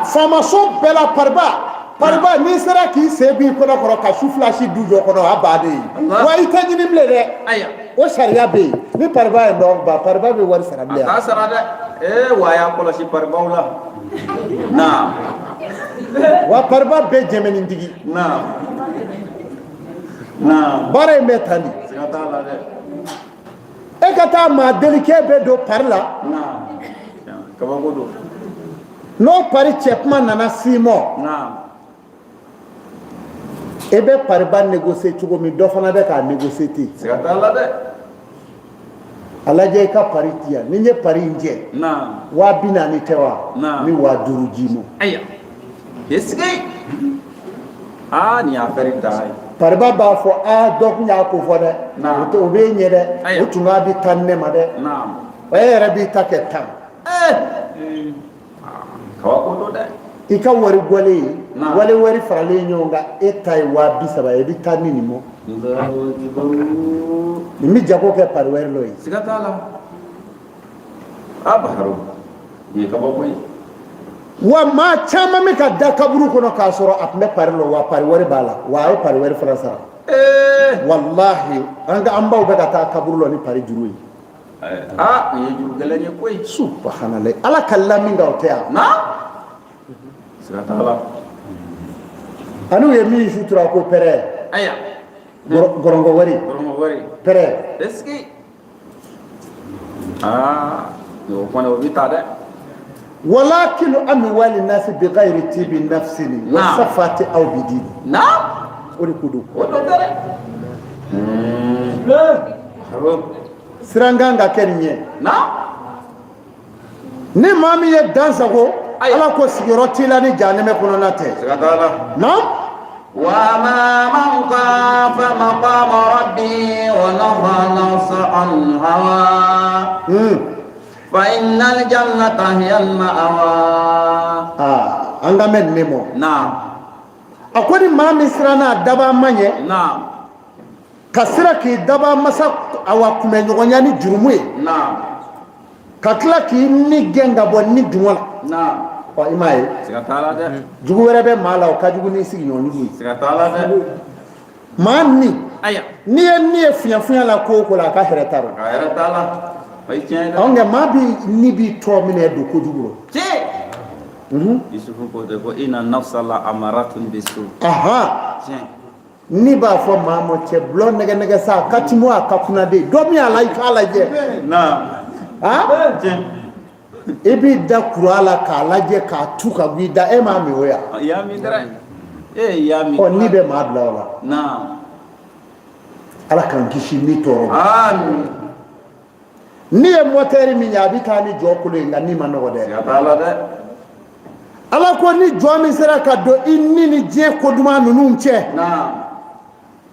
Faamaso bɛɛ la, pariba, pariba n'i sera k'i sen b'i kɔnɔ kɔrɔ ka su fila si du jɔ kɔnɔ, a bannen ye. Wa i tɛ ɲini bilen dɛ. Ayiwa. O sariya bɛ yen. Ni pariba ye nɔ ba, pariba bɛ wari sara A bilen. t'a sara dɛ. Ee, wa a y'a kɔlɔsi paribaw la. Naam. Wa pariba bɛɛ jɛmɛnintigi. Naam. Naam. Baara in bɛ tan de. Siga t'a la dɛ. E ka taa maa deli k'e bɛ don pari la. Naam. Kabako don. N'o pari cɛ kuma nana s'i ma. Naam. E bɛ pariba négocier cogo min, dɔ fana bɛ k'a négocier ten. Siga t'a la dɛ. A lajɛ i ka pari di yan, ni n ye pari in jɛ, 40 000 tɛ wa? N bɛ 5000 d'i ma. Ayiwa, est-ce que aa nin y'affaire da ye. Pariba b'a fɔ aa, dɔ tun y'a ko fɔ dɛ, o tɛ o b'e ɲɛ dɛ, o tun k'a bɛ 10 ne ma dɛ. O e yɛrɛ b'i ta kɛ 10. Kabako don dɛ. I ka wari bɔlen, wale wari faralen ɲɔgɔn kan, e ta ye 30 000 ye, i bɛ taa ni nin mɔ nin bɛ jago kɛ pari wɛrɛ lɔ ye. Siga t'a la, a Baharu, nin ye kabako ye. Wa maa caman bɛ ka da kaburu kɔnɔ k'a sɔrɔ a tun bɛ pari lɔ, wa pari wari b'a la, wa a ye pari wari fana sara. Walahi, an ka an baw bɛ ka taa kaburu lɔ ni pari juru ye. Aa, nin ye juru gɛlɛn ye koyi. Subhanallah, Ala ka lamin kan o tɛ yan. Na, siga t'a la. Ani u ye min sutura ko pɛrɛ. Ayiwa. Gɔrɔngɔ wari. Gɔrɔngɔ wari. Pɛrɛ. Est-ce que aa, o kɔni o bɛ taa dɛ. Walakilu amwali nasi bi ghayri tibi nafsin wa safati aw bidini. O de ko don. O don dɛ. Siran kan ka kɛ nin ye. Ni maa min ye dan sago, Ala ko sigiyɔrɔ t'i la ni jahanɛmɛ kɔnɔna tɛ. Siga t'a la. Naam. Wa ma man khafa maqama rabbi wa naha nafsa an hawa fa innal jannata hiya al ma'wa. Aa, an ka mɛn nin ne mɔ. Naam. A ko ni maa min siranna a dabaa ma ɲɛ, Naam. ka sira k'i dabaa masa awa kunbɛɲɔgɔnya ni jurumu ye, Naam. ka tila k'i ni gɛn ka bɔ ni dungɔ la. Naam. Ɔ, i m'a ye. Siga t'a la dɛ. Jugu wɛrɛ bɛ maa la, o ka jugu ni sigiɲɔgɔn jugu ye. Siga t'a la dɛ. Maa ni Ayiwa. n'i ye ni ye fiɲɛ la ko o ko la, a ka hɛrɛ t'a rɔ. Ka hɛrɛ t'a la, o ye tiɲɛ ye dɛ. Ɔ, nka maa bi ni b'i tɔ minɛ don kojugu rɔ. Tiɲɛ. Yusufu ko de ko inna nafsa la amaratun bisu. Tiɲɛ. Ni b'a fɔ maa ma cɛ bulɔ nɛgɛ nɛgɛ sa, a ka timu, a ka kunna de dɔ min a la, i k'a lajɛ. Naam. Han. Tiɲɛ. I b'i da kuru a la k'a lajɛ k'a tu ka bɔ i da, e m'a min o ya. I y'a min dɛrɛ ee, i y'a min. Ɔ, ni bɛ maa bila o la. Naam. Ala k'an kisi ni tɔɔrɔ ma. Amin. Ni ye mɔtɛri min ye, a bɛ taa ni jɔ kolo ye, nka ni ma nɔgɔ dɛ. Siga t'a la dɛ. Ala ko ni jɔn min sera ka don i ni ni diɲɛ ko duman ninnu cɛ, Naam.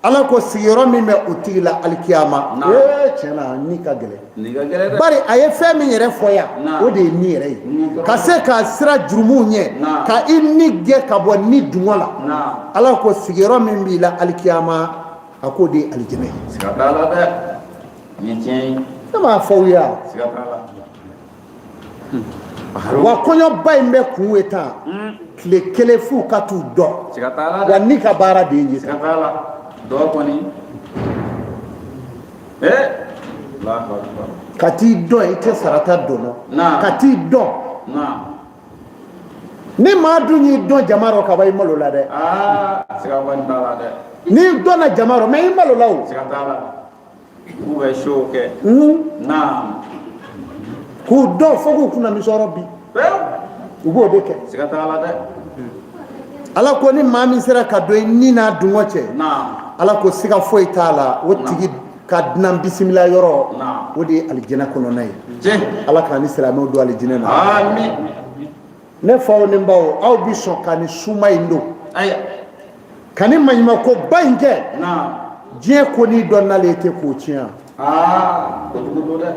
Ala ko sigiyɔrɔ min bɛ o tigi la alikiyama, ee, tiɲɛ na, ni ka gɛlɛn. Ni ka gɛlɛn dɛ. Bari a ye fɛn min yɛrɛ fɔ yan, o de ye ni yɛrɛ ye, ka se ka sira jurumuw ɲɛ, ka i ni gɛn ka bɔ ni dungɔ la. Ala ko sigiyɔrɔ min b'i la alikiyama, a k'o de ye alijinɛ ye. Siga t'a la dɛ, nin ye tiɲɛ ye. Ne m'a fɔ aw ye wa? Siga t'a la. Wa kɔɲɔba in bɛ kun ye tan tile kelen f'u ka t'u dɔn. Siga t'a la dɛ. Wa ni ka baara de ye nin ye. Siga t'a la, dɔw kɔni ee, Allahu akbar. Ka t'i dɔn, i tɛ sarata dɔn. Ka t'i dɔn. Ni maa dun y'i dɔn jama rɔ ka ban, i malo la dɛ. Aa, siga kɔni t'a la dɛ. N'i dɔnna jama rɔ, mais i malo la o. Siga t'a la, k'u bɛ show kɛ. Naam. K'u dɔn fo k'u kunna misɔrɔ bi. Pewu. U b'o de kɛ. Siga t'a la dɛ. Ala ko ni maa min sera ka don i ni n'a dungɔ cɛ, Ala ko siga foyi t'a la, o tigi ka dunan bisimila yɔrɔ, o de ye alijinɛ kɔnɔna ye. Ala k'an ni silamɛw don alijinɛ na. Amin. Ne faw ni baw, aw bi sɔn ka nin suma in don, ka nin maɲumankoba in kɛ, diɲɛ ko ni dɔ nalen tɛ k'o tiɲɛ. Aa, kojugu don dɛ,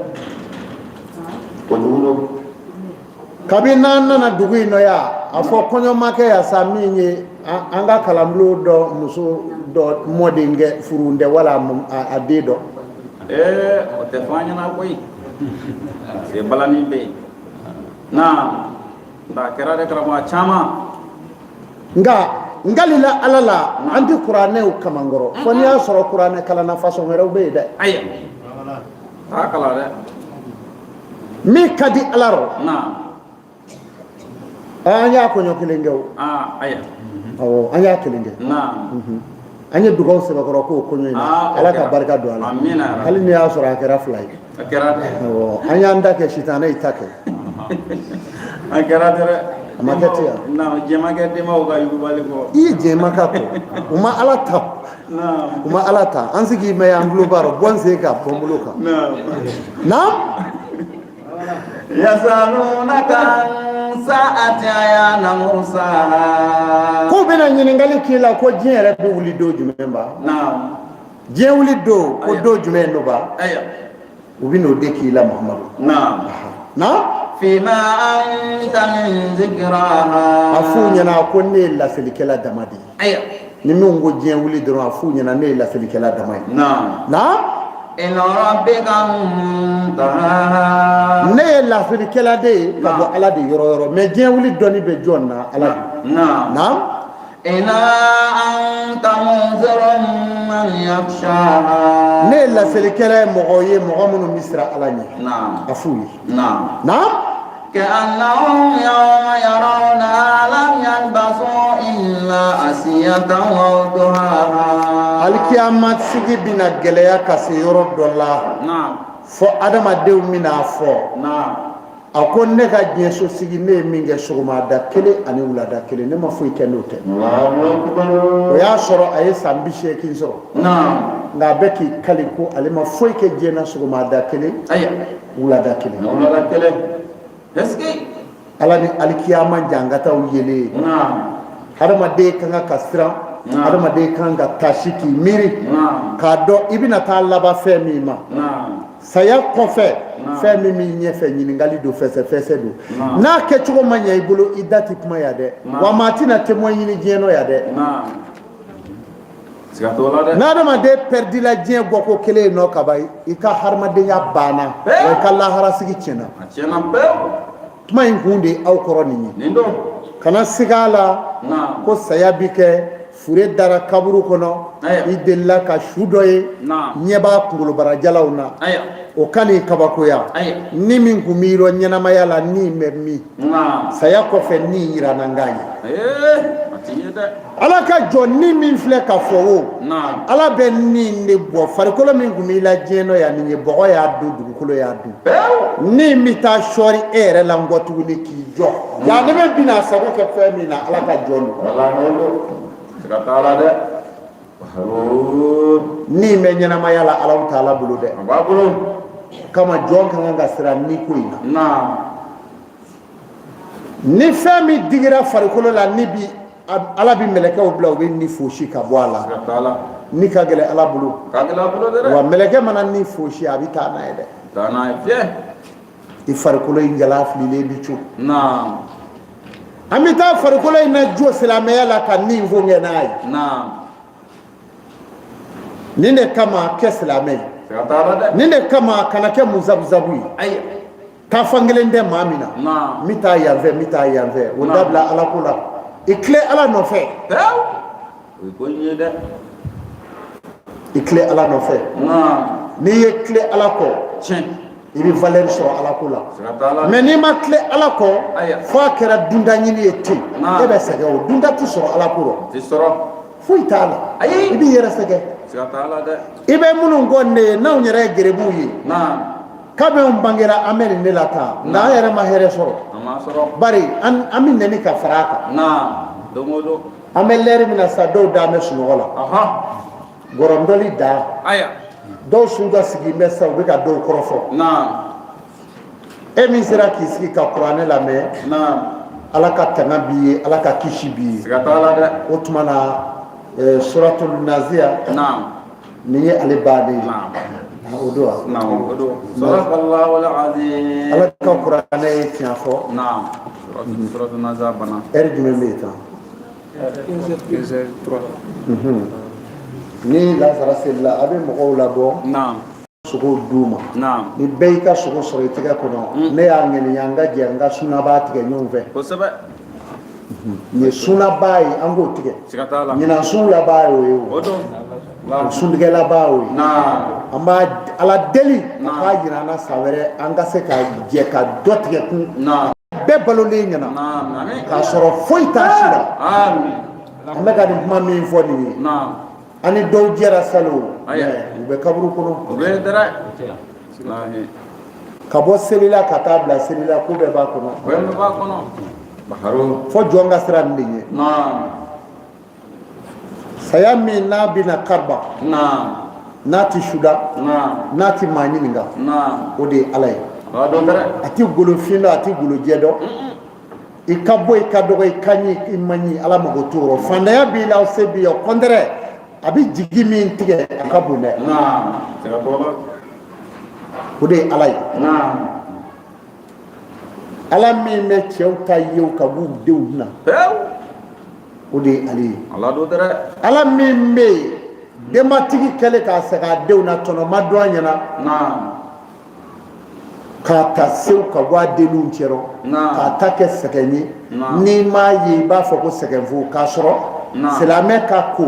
kojugu don. Kabi n'an nana dugu in nɔ yan, a fɔ kɔɲɔ ma kɛ yan sa, min ye an ka kalanbulon dɔ muso dɔ mɔdenkɛ furu tɛ wala a den dɔ. Ee, o tɛ fɔ an ɲɛna koyi, parce que balani bɛ yen. Naam, nka a kɛra dɛ, karamɔgɔ caman. Nka n kalila Ala la, an tɛ kuranɛw kamankɔrɔ fo n'i y'a sɔrɔ kuranɛ kalanna fasɔn wɛrɛw bɛ yen dɛ. Ayiwa, taa kalan dɛ. Min ka di Ala rɔ. An y'a kɔɲɔ kelen kɛ o. Ayiwa. Awɔ, an y'a kelen kɛ. An ye dugawu sɛbɛkɔrɔ k'o kɔɲɔ in na, Ala ka barika don a la, hali n'i y'a sɔrɔ a kɛra fila ye. A kɛra dɛ. Awɔ, an y'an ta kɛ, sitanɛ y'i ta kɛ. A kɛra dɛ. A ma kɛ ten yan. Naam, jɛn ma kɛ denbaw ka yugubali kɔ. I ye jɛn ma k'a kɔ, u ma Ala ta. Naam. U ma Ala ta. An sigi mɛ an tulo b'a rɔ, bɔ n sen kan, bɔ n bolo kan. Naam. Naam. Yasalunaka an sa'ati ayana mursaha. K'u bɛna ɲininkali k'i la ko diɲɛ yɛrɛ bɛ wuli don jumɛn ba? Naam. Diɲɛ wuli don ko don jumɛn don ba? Ayiwa. U bɛ n'o de k'i la, Muhamadu. Naam. Naam. Fima anta min zikraha. A f'u ɲɛna ko ne ye laselikɛla dama de ye. Ayiwa. Ni minnu ko diɲɛ wuli dɔrɔn, a f'u ɲɛna ne ye laselikɛla dama ye. Naam. Naam. Ila rabbika muntahaha. Ne ye laselikɛla de ye ka bɔ Ala de yɔrɔ yɔrɔ, mais diɲɛ wuli dɔnni bɛ jɔn na? Ala de. Naam. Naam. Ila anta munzirun man yakhshaha. Ne ye laselikɛla ye mɔgɔw ye, mɔgɔ minnu bɛ siran Ala ɲɛ. Naam. A f'u ye. Naam. Naam. Ka'annahum yawma yarawnaha lam yalbasu illa asiyatan wa duhaha. Alikiyama sigi bɛna gɛlɛya ka se yɔrɔ dɔ la. Naam. Fo adamadenw bɛna fɔ. Naam. A ko ne ka diɲɛso sigi, ne ye min kɛ sɔgɔmada kelen ani wulada kelen, ne ma foyi kɛ n'o tɛ. O y'a sɔrɔ a ye san 80 sɔrɔ, nka a bɛ k'i kali ko ale ma foyi kɛ diɲɛ na sɔgɔmada kelen, wulada kelen. Ala ni alikiyama jangataw yelen, hadamaden ka kan ka siran, hadamaden ka kan ka taasi k'i miiri k'a dɔn i bɛna taa laban fɛn min ma saya kɔfɛ, fɛn min b'i ɲɛfɛ, ɲininkali don, fɛsɛfɛsɛ don. N'a kɛcogo ma ɲɛ i bolo, i da tɛ kuma yan dɛ, wa maa tɛna témoin ɲini diɲɛ nɔ yan dɛ. N'adamaden pɛridila diɲɛ bɔko kelen nɔ kaban, i ka hadamadenya banna, wa i ka laharasigi tiɲɛna. Kuma in kun de ye aw kɔrɔ nin ye. Kana siga a la ko saya bi kɛ fure dara kaburu kɔnɔ, i delila ka su dɔ ye, ɲɛ b'a kunkolobarajalaw na, o kan'i kabakoya. Ni min kun b'i rɔ ɲɛnamaya la, ni bɛ min saya kɔfɛ, ni yira na nka ye Ala ka jɔ ni min filɛ ka fɔ o, Ala bɛ ni de bɔ farikolo min kun b'i la diɲɛ nɔ yan nin ye, bɔgɔ y'a dun, dugukolo y'a dun, ni bɛ taa sɔɔri e yɛrɛ la nkɔ tuguni k'i jɔ yan, ne bɛ bɛna sago kɛ fɛn min na, Ala ka jɔn don. Ni bɛ ɲɛnamaya la Alahu taala bolo dɛ, kama jɔn ka kan ka siran ni ko in na. Ni fɛn min digira farikolo la, ni bi Ala bi mɛlɛkɛw bila, u bɛ ni fosi ka bɔ a la. Ni ka gɛlɛn Ala bolo, wa mɛlɛkɛ mana ni fosi, a bɛ taa n'a ye dɛ. I farikolo in jala fililen bi co, an bɛ taa farikolo in na jo silamɛya la ka ni fo kɛ n'a ye. Nin de kama kɛ silamɛ ye, nin de kama kana kɛ musabusabu ye, taa fan kelen tɛ maa min na, n bɛ taa yan fɛ, n bɛ taa yan fɛ, o dabila Ala ko la, i tile Ala nɔfɛ, i tile Ala nɔfɛ. N'i ye tile Ala kɔ, i bɛ valeur sɔrɔ Ala ko la. Mais n'i ma tile Ala kɔ, fo a kɛra dunda ɲini ye ten, e bɛ sɛgɛn. O dunda tɛ sɔrɔ Ala ko rɔ, foyi t'a la, i b'i yɛrɛ sɛgɛn. I bɛ minnu kɔ ne ye, n'anw yɛrɛ ye garibuw ye, kabi anw bangera an bɛ nin de la tan, nka an yɛrɛ ma hɛrɛ sɔrɔ, bari an bɛ nɛni ka fara a kan. An bɛ lɛri min na sisan, dɔw da bɛ sunɔgɔ la, gɔrɔndɔli da, dɔw sun ka sigi bɛ sisan, u bɛ ka dɔw kɔrɔfɔ. E min sera k'i sigi ka kuranɛ lamɛn, Ala ka tanga b'i ye, Ala ka kisi b'i ye. O tuma na, suratul naziya, nin ye ale bannen ye, o don wa? Ala ka kuranɛ ye tiɲɛ fɔ. Ɛri jumɛn bɛ yen tan? Ni lansara selila, a bɛ mɔgɔw labɔ, sogo d'u ma. Ni bɛɛ y'i ka sogo sɔrɔ i tɛgɛ kɔnɔ, ne y'a ŋaniya an ka jɛ an ka sunaba tigɛ ɲɔgɔn fɛ. Nin ye sunaba ye, an k'o tigɛ. Ɲinan sun laban y'o ye, o suntigɛ laban y'o ye. An b'a Ala deli a k'a jira an na san wɛrɛ, an ka se ka jɛ ka dɔ tigɛ kun bɛɛ balolen ɲɛna k'a sɔrɔ foyi t'a si la. An bɛ ka nin kuma min fɔ nin ye, an ni dɔw jɛra salon, u bɛ kaburu kɔnɔ. Ka bɔ seli la ka taa bila seli la, ko bɛɛ b'a kɔnɔ. Fo jɔn ka siran nin de ɲɛ. Saya min n'a bɛna kariba, n'a ti suda, n'a ti maa ɲininka, o de ye Ala ye. A ti golofin dɔn, a ti golojɛ dɔn. I ka bon, i ka dɔgɔ, i ka ɲi, i man ɲi, Ala mago t'o rɔ. Fantanya b'i la, se b'i ye, au contraire, a bɛ jigi min tigɛ, a ka bon dɛ. O de ye Ala ye. Ala min bɛ cɛw ta ye ka b'u denw na, o de ye ale ye. Ala min bɛ yen, denbatigi kɛlen k'a sɛgɛn a denw na, tɔnɔ ma dɔn a ɲɛna, k'a ta sew ka bɔ a denninw cɛrɔ, k'a ta kɛ sɛgɛn ye. N'i m'a ye, i b'a fɔ ko sɛgɛnfo, k'a sɔrɔ silamɛ ka ko,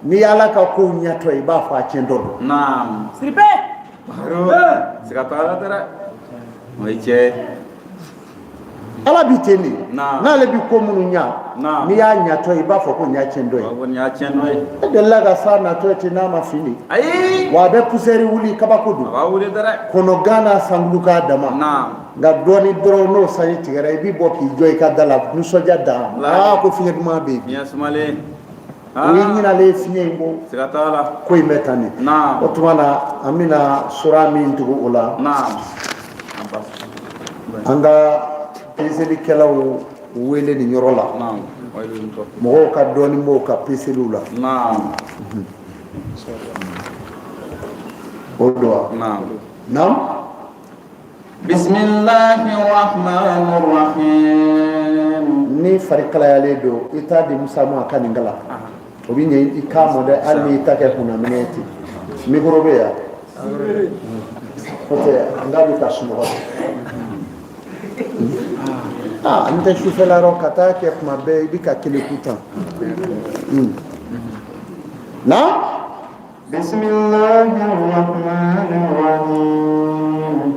n'i y'Ala ka kow ɲɛtɔ, i b'a fɔ a tiɲɛ dɔ don. Siribe. Siga t'a la dɛ, o ye tiɲɛ ye. Ala bi ten de. N'ale bi ko minnu ɲa, n'i y'a ɲatɔ, i b'a fɔ ko nin y'a tiɲɛ dɔ ye. Nin y'a tiɲɛ dɔ ye. E delila ka s'a natɔ ten n'a ma fin de? Ayi. Wa a bɛ poussière wuli, kabako don. A b'a wuli dɛ. Kɔnɔgan n'a sankulu k'a dama. Nka dɔɔni dɔrɔn, n'o sanji tigɛra, i b'i bɔ k'i jɔ i ka da la, nisɔndiya dan. Aa, ko fiɲɛ duman bɛ yen. Fiɲɛ sumalen. O ye ɲinalen ye fiɲɛ in kɔ. Siga t'a la. Ko in bɛ tan de. O tuma na, an bɛna sura min tugu o la, an ka peselikɛlaw wele nin yɔrɔ la, mɔgɔw ka dɔɔni b'o ka peseliw la, o don wa? Naam. Bisimilahi rahmani rahim. Ni fari kalayalen don, i t'a di Musa ma a ka nin kalan, o bɛ ɲɛ i k'a mɔ dɛ, hali n'i ta kɛ kunnaminɛ ye ten. Micro bɛ yan, o tɛ n k'a bɛ ka sunɔgɔ. Aa, n tɛ sufɛla yɔrɔ ka taa kɛ kuma bɛɛ i bɛ ka keleku tan na. Bisimilahi rahmani rahim.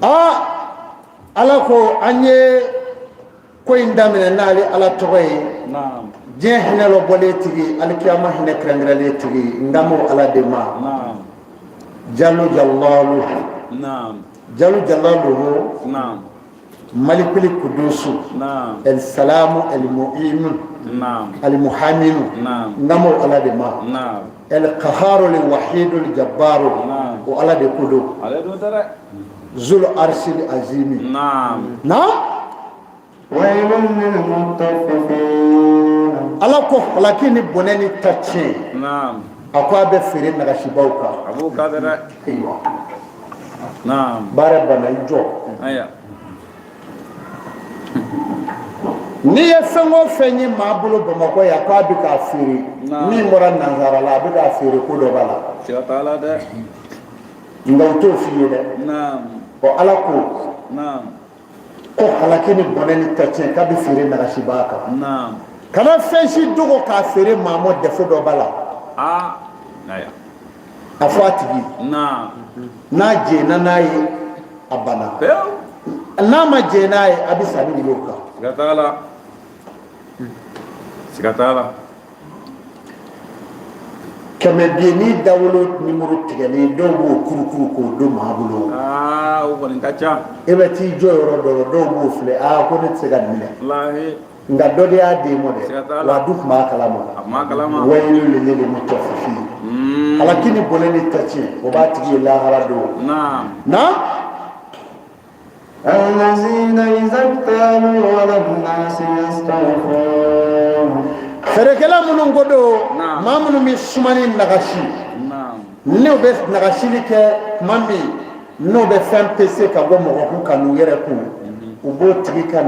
Aa, Ala ko an ye ko in daminɛ n'ale Ala tɔgɔ ye, diɲɛ hinɛ lɔbɔlen tigi, alikiyama hinɛ kɛrɛnkɛrɛnlen tigi. N kan b'o Ala de ma. Jalo jalalu, jalu jalaluhu, malikuli kudusu, el salamu, el mu'minu, al muhaminu. N kan b'o Ala de ma. El qaharu, al wahidu, al jabbaru, o Ala de ko don. Zul arsil azimi. Naam. Ala ko halaki ni bɔnɛ ni ta tiɲɛ, a ko a bɛ feere nagasibaw kan. A b'o kan dɛ. Ayiwa, baara banna, i jɔ. N'i ye fɛn o fɛn ye maa bolo Bamakɔ yan k'a bɛ k'a feere, min bɔra nansara la, a bɛ k'a feere, ko dɔ b'a la. Siga t'a la dɛ. Nka u t'o f'i ye dɛ. Ɔ, Ala ko ko halaki ni bɔnɛ ni tatiɲɛ k'a bɛ feere nagasibaa kan. Kana fɛn si dogo k'a feere maa ma, défaut dɔ b'a la. A fɔ a tigi, n'a jɛnna n'a ye, a banna. N'a ma jɛn n'a ye, a bɛ sanni wuli o kan. Siga t'a la, siga t'a la. Kɛmɛ biyenin dawolo nimoro tigɛlen, dɔw b'o kurukuru k'o don maa bolo. Aa, o kɔni ka ca. E bɛ t'i jɔ yɔrɔ dɔ la, dɔw b'o filɛ, aa, ko ne tɛ se ka nin minɛ. Walahi. Nka dɔ de y'a d'e ma dɛ. Siga t'a la. Wa a dun tun b'a kalama. A tun b'a kalama. Wayilu lil mutaffifin. Halaki ni bɔnɛ ni tatiɲɛ, o b'a tigi ye lahara don. Na. Allazina iza iktalu ala nasi yastawfun. Feerekɛla minnu ko don, maa minnu bɛ sumani nagasi, n'u bɛ nagasili kɛ tuma min n'u bɛ fɛn pese ka bɔ mɔgɔ kun ka n'u yɛrɛ kun, u b'o tigi ka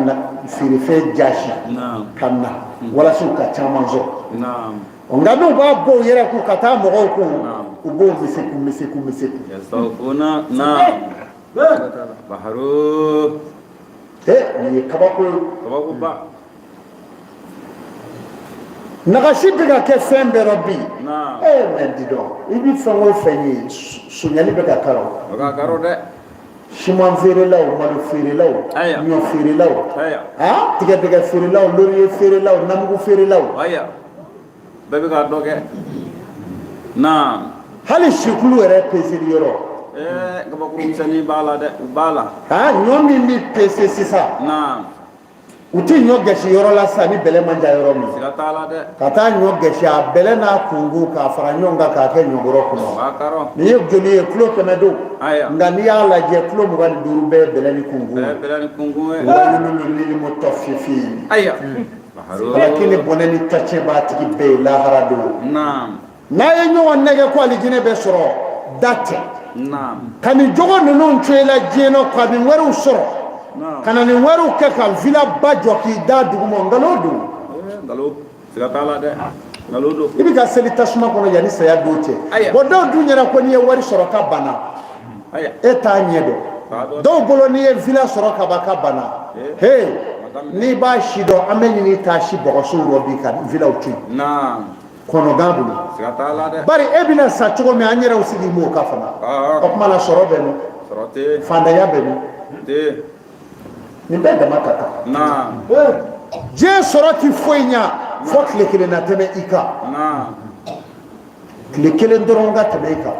feerefɛn jasi ka na walasa u ka caman sɔrɔ. Nka n'u b'a bɔ u yɛrɛ kun ka taa mɔgɔw kun, u b'o meseku meseku meseku. Baharu. Ee, nin ye kabako ye. Kabakoba. Nagasi bɛ ka kɛ fɛn bɛɛ rɔ bi. Ee, mais dis donc, i bɛ fɛn o fɛn ye, sonyali bɛ ka karɔ. O ka karɔ dɛ. Siman feerelaw, malo feerelaw, ɲɔ feerelaw, tigɛdɛgɛ feerelaw, laurier feerelaw, namugu feerelaw. Bɛɛ bɛ ka dɔ kɛ. Naam. Hali sikulu yɛrɛ peseli yɔrɔ. Ɛɛ, kabakuru misɛnnin b'a la dɛ, u b'a la. Aa, ɲɔ min bɛ pese sisan. Naam. U tɛ ɲɔ gɛsi yɔrɔ la sisan ni bɛlɛ man ca yɔrɔ min. Siga t'a la dɛ. Ka taa ɲɔ gɛsi a bɛlɛ n'a kunkun k'a fara ɲɔgɔn kan k'a kɛ ɲɔbɔrɔ kɔnɔ. B'a karɔ. Nin ye joli ye? Kilo 100 don. Ayiwa. Nka n'i y'a lajɛ, kilo 25 bɛɛ ye bɛlɛ ni kunkun. Bɛɛ bɛlɛ ni kunkun ye. Wayilun lil mutaffifin. Ayiwa. Halaki ni bɔnɛ ni tacɛn b'a tigi bɛɛ ye lahara don. Naam. N'a ye ɲɔgɔn nɛgɛ ko alijinɛ bɛ sɔrɔ, da tɛ. Naam. Ka nin jogo ninnu to i la diɲɛ nɔ, ka nin wariw sɔrɔ, ka na nin wariw kɛ ka villa ba jɔ k'i da duguma, nkalon don. Nkalon, siga t'a la dɛ, nkalon don. I bɛ ka seli tasuma kɔnɔ yanni saya don cɛ. Bon, dɔw dun ɲɛna ko n'i ye wari sɔrɔ ka banna, e t'a ɲɛ dɔn. Dɔw bolo n'i ye villa sɔrɔ ka ban ka banna. He, n'i b'a si dɔn, an bɛ ɲini taa si bɔgɔsow rɔ bi ka villaw to yen. Kɔnɔgan bolo. Siga t'a la dɛ. Bari e bɛna sa cogo min, an yɛrɛw sigi m'o kan fana. O tuma na, sɔrɔ bɛ min? Sɔrɔ tɛ. Fantanya bɛ min? Tɛ. Nin bɛɛ dama ka kan. Diɲɛ sɔrɔ ti foyi ɲa fo tile kelen na tɛmɛ i kan. Tile kelen dɔrɔn ka tɛmɛ i kan.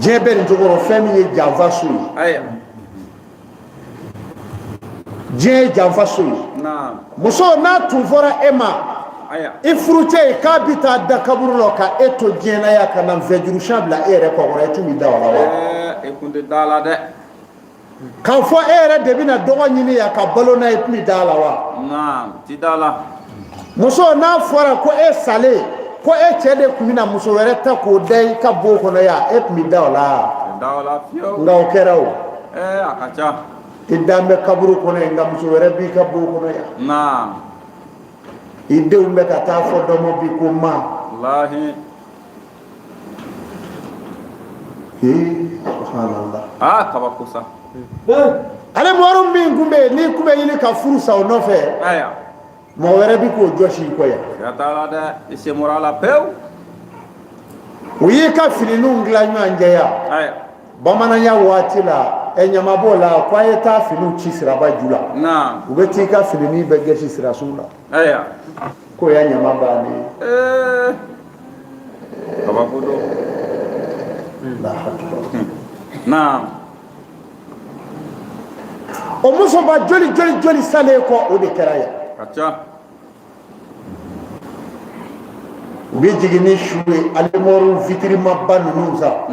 Diɲɛ bɛ nin cogo rɔ, fɛn min ye janfa so ye. Diɲɛ ye janfa so ye. Muso, n'a tun fɔra e ma, i furucɛ ye, k'a bɛ taa da kaburu la ka e to diɲɛ na yan ka na nfɛjurusiya bila e yɛrɛ kɔkɔrɔ, e tun bɛ da o la wa? E kun tɛ da la dɛ. K'a fɔ e yɛrɛ de bɛna dɔgɔ ɲini yan ka balo n'a ye, e tun bɛ da la wa? Ti da la. Muso, n'a fɔra ko e salen ko e cɛ de tun bɛna muso wɛrɛ ta k'o da i ka bon kɔnɔ yan, e tun bɛ da o la? Da o la fiyewu. Nka o kɛra o. A ka ca. I dan bɛ kaburu kɔnɔ yen, nka muso wɛrɛ b'i ka bon kɔnɔ yan. I denw bɛ ka taa fɔ dɔ ma bi ko ma. Walahi. Ee, subhanallah. Aa, kabako sa. Ale mɔgɔ min tun bɛ yen n'i tun bɛ ɲini ka furu sa o nɔfɛ, mɔgɔ wɛrɛ bɛ k'o jɔsi i kɔ yan. Siga t'a la dɛ, i sen bɔra a la pewu. U y'i ka finininw dilan ɲɔgɔn cɛ yan. Bamananya waati la, ɛ, ɲama b'o la ko a ye taa finiw ci siraba ju la. U bɛ t'i ka fininin bɛɛ gɛsi sirasuw la. K'o ya ɲama bannen ye. Kabako don. Allahu akbar. O musoba joli joli joli salen kɔ, o de kɛra yan. Ka ca. U bɛ jigin ni su ye, alimɔriw vitirimaba ninnu sa.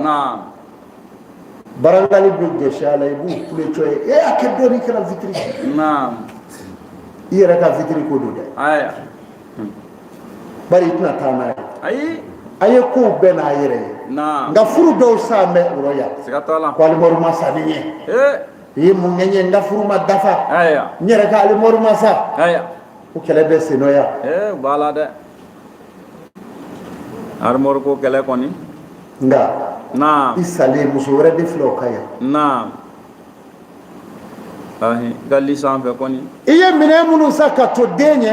Barangali bɛ jɔsi a la, i b'u kule cɔ ye, e y'a kɛ dɔɔni kɛra vitiri. I yɛrɛ ka vitiri ko don dɛ. Bari i tɛna taa n'a ye. Ayi. A ye kow bɛɛ n'a yɛrɛ ye. Nka furu dɔw sa bɛ o rɔ yan. Siga t'a la. Ko alimɔri ma sa ni ɲɛ. I ye mun kɛ n ye? N ka furu ma dafa. N yɛrɛ ka alimɔri ma sa. O kɛlɛ bɛ sen nɔ yan. Ee, u b'a la dɛ, arimɔri ko kɛlɛ kɔni. Nka i salen, muso wɛrɛ de filɛ o kan yan. Ayi, i ka li sanfɛ kɔni. I ye minɛn minnu san ka to den ye,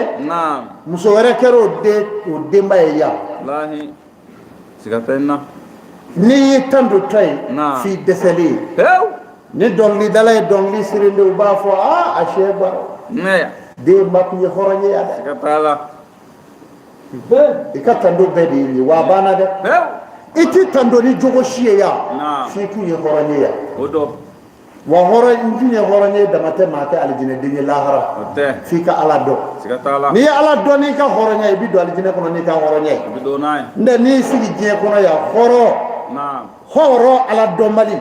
muso wɛrɛ kɛra o den, o denba ye yan. Walahi, siga tɛ n na. N'i y'i tan don tɔ ye, f'i dɛsɛlen ye. Pewu. Ni dɔnkilidala ye dɔnkili siri de, u b'a fɔ aa, a sɛ bara denba tun ye hɔrɔn ye yan dɛ. Siga t'a la. I ka tando bɛɛ de ye nin ye wa, a banna dɛ. I ti tando ni jogo si ye yan, f'i kun ye hɔrɔn ye yan. O don. Wa hɔrɔn n tun ye hɔrɔn ye dama tɛ maa kɛ alijinɛden ye lahara. O tɛ. F'i ka Ala dɔn. Siga t'a la. N'i ye Ala dɔn n'i ka hɔrɔnya, i bɛ don alijinɛ kɔnɔ n'i ka hɔrɔnya ye. I bɛ don n'a ye. N tɛ n'i sigi diɲɛ kɔnɔ yan, hɔrɔn hɔrɔn Ala dɔnbali,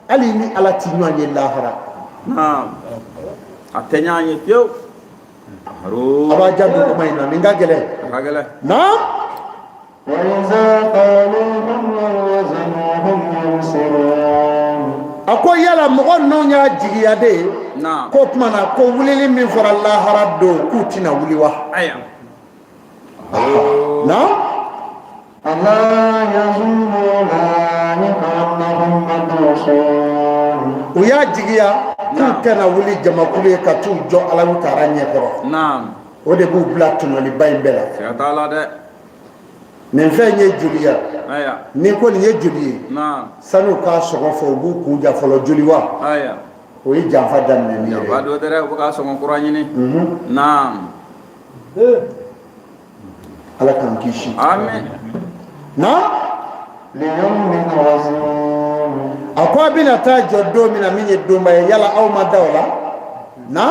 hali ni Ala ti ɲɔgɔn ye lahara. A tɛ ɲɔgɔn ye fiyewu. A b'a janto kuma in na, nin ka gɛlɛn. A ka gɛlɛn. Naam. A ko yala mɔgɔ ninnu y'a jigiya de ye k'o tuma na ko wulili min fɔra lahara don, k'u tɛna wuli wa? Naam. U y'a jigiya k'u tɛna wuli jamakulu ye ka t'u jɔ Alahu taala ɲɛkɔrɔ. O de b'u bila tɔɲɔliba in bɛɛ la. Nin fɛn ye joli ya? N'i ko nin ye joli ye, sani u k'a sɔngɔ fɔ, u b'u kun ja fɔlɔ, joli wa? O ye janfa daminɛ ni yɛrɛ ye. Janfa dɔ tɛ dɛ, u bɛ ka sɔngɔ kura ɲini. Ala k'an kisi. Amin. Na a ko a bɛna taa jɔ don min na, min ye donba ye, yala aw ma da o la? Na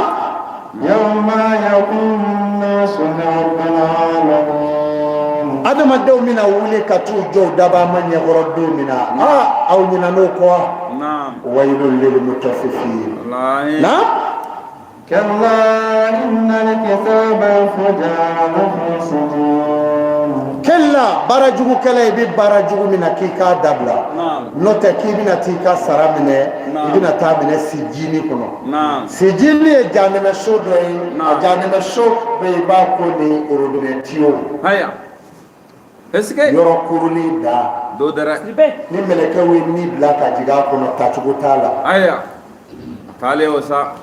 adamadenw bɛna wuli ka t'u jɔ u dabaa ma ɲɛkɔrɔ don min na, aa, aw ɲinɛn'o kɔ wa? Wayilun lil mutaffifin. Na Kalla innal kitabal fujara lafi sijin. Kella, baara jugukɛla, i bɛ baara jugu min na, k'i k'a dabila, n'o tɛ k'i bɛna t'i ka sara minɛ, i bɛna taa minɛ sijini kɔnɔ. Sijini ye jahanɛmɛ so dɔ ye. A jahanɛmɛ so bɛ i b'a ko ni orobinɛ tiyo. Haya, est-ce que yɔrɔ kurunin da do dɛrɛ. Ni mɛlɛkɛw ye ni bila ka jigin a kɔnɔ, tacogo t'a la. Haya, taale o sa.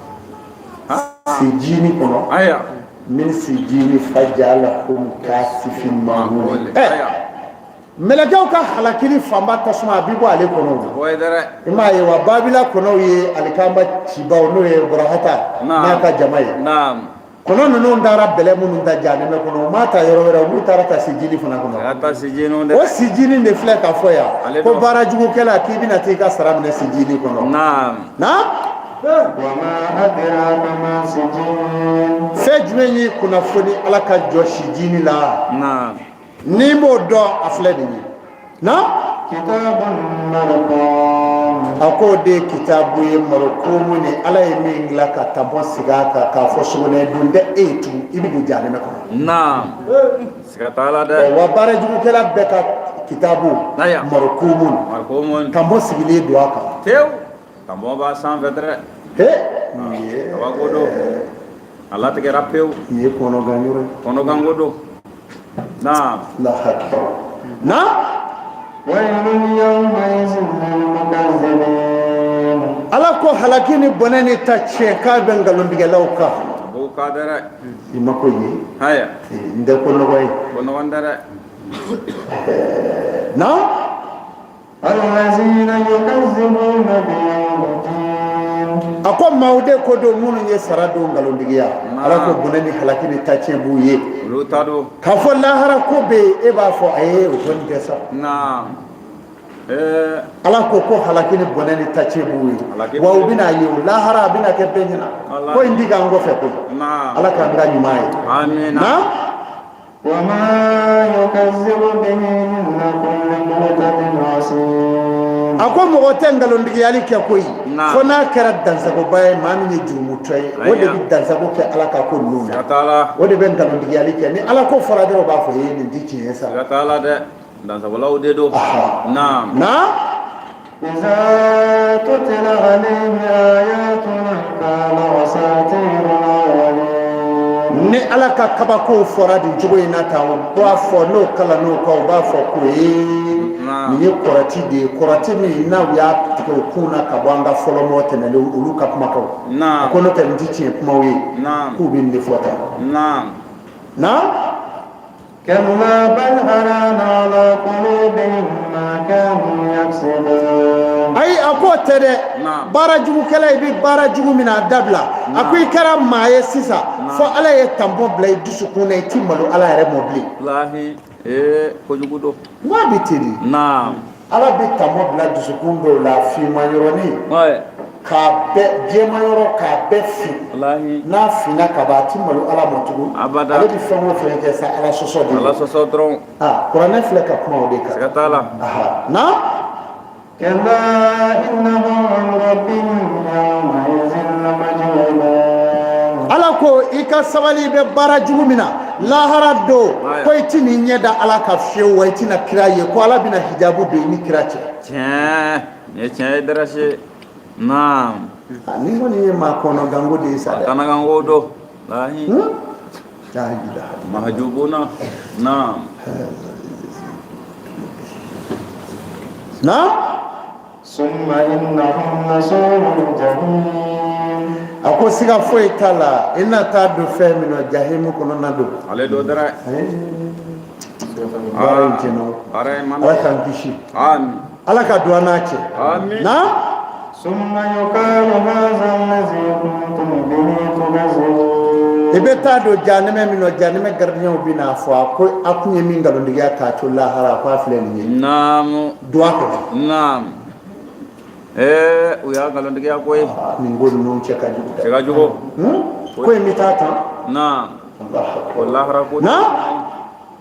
Sijini kɔnɔ. Haya. Min sijini fajalahum kasifin mahul. Haya. Mɛlɛkɛw ka halakili fanba tasuma, a bi bɔ ale kɔnɔ. O ye dɛrɛ. I m'a ye wa, babila kɔnɔw ye alikama cibaw, n'o ye Burahata n'a ka jama ye. Kɔnɔ ninnu taara bɛlɛ minnu ta jahanɛmɛ kɔnɔ, u m'a ta yɔrɔ wɛrɛ, u taara ta sijini fana kɔnɔ. Ka taa sijini dɛ. O sijini de filɛ ka fɔ yan ko baara jugukɛla, k'i bɛna t'i ka sara minɛ sijini kɔnɔ. Na fɛn jumɛn y'i kunnafoni Ala ka jɔ sijini la? N'i m'o dɔn, a filɛ nin ye. Na a k'o de ye kitabu ye marikumu ni Ala ye min dilan ka tanpɔn sigi a kan k'a fɔ sogonɛ dun tɛ e ye tugun, i bɛ don jahanɛmɛ kɔnɔ. Naam, siga t'a la dɛ. Wa baara jugukɛla bɛɛ ka kitabu marikumu, marikumu, tanpɔn sigilen don a kan. Tewu, tanpɔn b'a sanfɛ dɛrɛ. He. Kabako don, a latigɛra pewu. Nin ye kɔnɔgan yɔrɔ ye. Kɔnɔganko don. Naam. Allahu akbar. Na Ala ko halaki ni bɔnɛ ni ta tiɲɛ k'a bɛ nkalontigɛlaw kan. B'o kan dɛrɛ. I ma ko ye. Haya. N tɛ ko nɔgɔ ye. Ko nɔgɔn dɛrɛ. Na a ko maaw de ko don minnu ye sara don nkalontigiya. Ala ko bɔnɛ ni halaki ni ta tiɲɛ b'u ye. Olu ta don. K'a fɔ lahara ko bɛ yen, e b'a fɔ a ye o kɔni tɛ sa. Ala ko ko halaki ni bɔnɛ ni ta tiɲɛ b'u ye, wa u bɛna ye o lahara, a bɛna kɛ bɛɛ ɲɛna ko in ti k'an kɔfɛ koyi. Ala k'an ka ɲuman ye. Na a ko mɔgɔ tɛ nkalontigiyali kɛ koyi, fo n'a kɛra dansagoba ye, maa min ye jurumutɔ ye, o de bɛ dansago kɛ Ala ka ko ninnu na, o de bɛ nkalontigiyali kɛ. Ni Ala ko fɔra dɔrɔn, o b'a fɔ ye nin ti tiɲɛ ye sa. Siga t'a la dɛ, dansagolaw de don. Naam. Na ni Ala ka kabakow fɔra nin cogo in na tan, u b'a fɔ n'o kalann'o kan, u b'a fɔ ko ee, nin ye kɔrɔti de ye, kɔrɔti min n'aw y'a tigɛ o kun na ka bɔ an ka fɔlɔmɔgɔ tɛmɛnlenw olu ka kumakanw. A ko n'o tɛ nin ti tiɲɛ kumaw ye, k'u bɛ nin de fɔ tan. Na Kalla bal rana ala qulubihim ma kanu yaksibun. Ayi, a k'o tɛ dɛ. Baara jugukɛla, i bɛ baara jugu min na, a dabila. A ko i kɛra maa ye sisan fo Ala ye tanpɔn bila i dusukun na, i ti malo Ala yɛrɛ mɔ bilen. Walahi, ee, kojugu don. N k'a bɛ ten de. Ala bɛ tanpɔn bila dusukun dɔw la, finman yɔrɔnin k'a bɛɛ, jɛman yɔrɔ k'a bɛɛ fin. N'a finna ka ban, a ti malo Ala ma tugun. Abada. Ale bɛ fɛn o fɛn kɛ sa, Ala sɔsɔ de don. Ala sɔsɔ dɔrɔn. Aa, kuranɛ filɛ ka kuma o de kan. Siga t'a la. Na Kalla innahum an rabbihim yawma idhin lamahjubun. Ala ko i ka sabali, i bɛ baara jugu min na, lahara don ko i ti n'i ɲɛ da Ala kan fiyewu, wa i tɛna kira ye, ko Ala bɛna hijabu don i ni kira cɛ. Tiɲɛ, nin ye tiɲɛ ye dɛrɛse. Naam. Nin kɔni ye maa kɔnɔganko de ye sa dɛ. Kɔnɔganko don. Lahi. La ilaha. Mahjubuna. Naam. Na Summa innahum lasalul jahim. A ko siga foyi t'a la, i na taa don fɛn min na, jahimu kɔnɔna don. Ale don dɛrɛ. Baara in tɛ nɔgɔ. Baara in man Ala k'an kisi. Amin. Ala ka don an n'a cɛ. Amin. Na Summa yuqalu hadha allazi kuntum bihi tukazibun. I bɛ taa don jahanɛmɛ min na, jahanɛmɛ garidiɲɛw bɛna a fɔ a ko a kun ye min nkalontigiya k'a to lahara, a ko a filɛ nin ye. Naamu. Don a kɔnɔ. Naam. Ee, u y'a nkalontigiya koyi. Nin ko ninnu cɛ ka jugu dɛ. Cɛ ka jugu. Ko in bɛ taa tan. Naam. O lahara ko. Naam.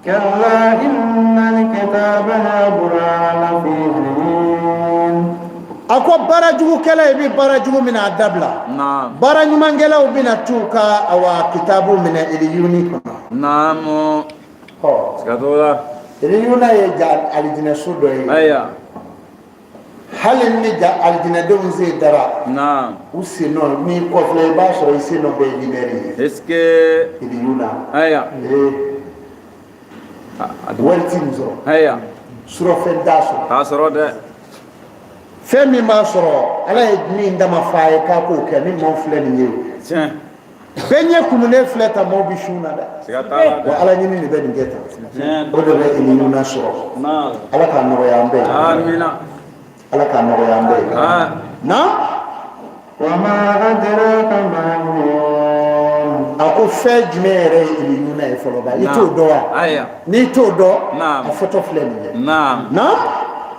كلا إن الكتاب الأبرار لفي عليين A ko baara jugukɛla, i bɛ baara jugu min na, a dabila. Naam. Baara ɲumankɛlaw bɛna t'u ka awa kitabu minɛ iliyuni kɔnɔ. Naam. Ɔ. Siga t'o la. Iliyuna ye ja alijinɛso dɔ ye. Ayiwa. Hali ni ja alijinɛdenw sen dara Naam. u sen nɔ, n'i kɔfilɛ, i b'a sɔrɔ i sen nɔ bɛɛ ye lumière ye. Est ce que Iliyuna. Ayiwa. Ee. A dun. Wari ti nin sɔrɔ. Ayiwa. Surɔfɛn t'a sɔrɔ. T'a sɔrɔ dɛ. Fɛn min b'a sɔrɔ, Ala ye min dama f'a ye k'a k'o kɛ, ni maaw filɛ nin ye. Tiɲɛ. Bɛɛ ɲɛ kumunen filɛ tan, maaw bɛ sun na dɛ. Siga t'a la Wa dɛ. Ala ɲini de bɛ nin kɛ tan. Tiɲɛ. O de bɛ iliyuna sɔrɔ. Naam. Ala k'a nɔgɔya an bɛɛ ye. Amina. Ala k'a nɔgɔya an bɛɛ ye. Ah. Na. وما أدراك ما عليون A ko fɛn jumɛn yɛrɛ ye iliyuna ye fɔlɔ ba? I t'o dɔn wa? Ayiwa. N'i t'o dɔn, Naam. a fɔtɔ filɛ nin ye. Naam. Na.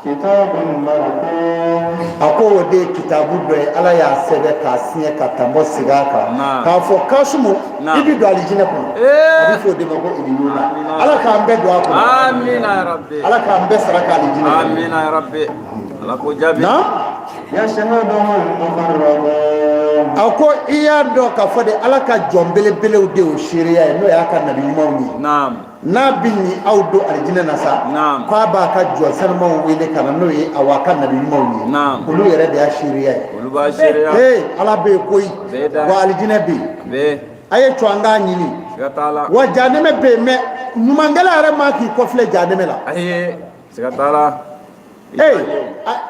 كتاب مرقوم A ko o de ye kitabu dɔ ye, Ala y'a sɛbɛn k'a siɲɛ ka tanbɔ sigi a kan. Naam. K'a fɔ Kasumu, Naam. i bɛ don alijinɛ kɔnɔ. Ee. A bɛ fɔ o de ma ko iliyuna. Amina. Ala k'an bɛɛ don a kɔnɔ. Amina ya Rabbi. Ala k'an bɛɛ sara k'alijinɛ kɔnɔ. Amina ya Rabbi. Ala k'o jaabi. Na. يشهده المقربون A ko i y'a dɔn k'a fɔ de, Ala ka jɔn belebelew de y'o seereya ye, n'o y'a ka nabi ɲumanw ye. Naam. N'a bi ni aw don alijinɛ na sa, Naam. k'a b'a ka jɔn sanumanw wele ka na, n'o ye awa ka nabi ɲumanw ye. Naam. Olu yɛrɛ de y'a seereya ye. Olu b'a seereya. Ee, Ala bɛ yen koyi. Bɛɛ da. Wa alijinɛ bɛ yen. Bɛɛ. A ye to an k'a ɲini. Siga t'a la. Wa janɛmɛ bɛ yen, mɛ ɲumankɛla yɛrɛ ma k'i kɔfilɛ janɛmɛ la. Ayi. Siga t'a la. Ee,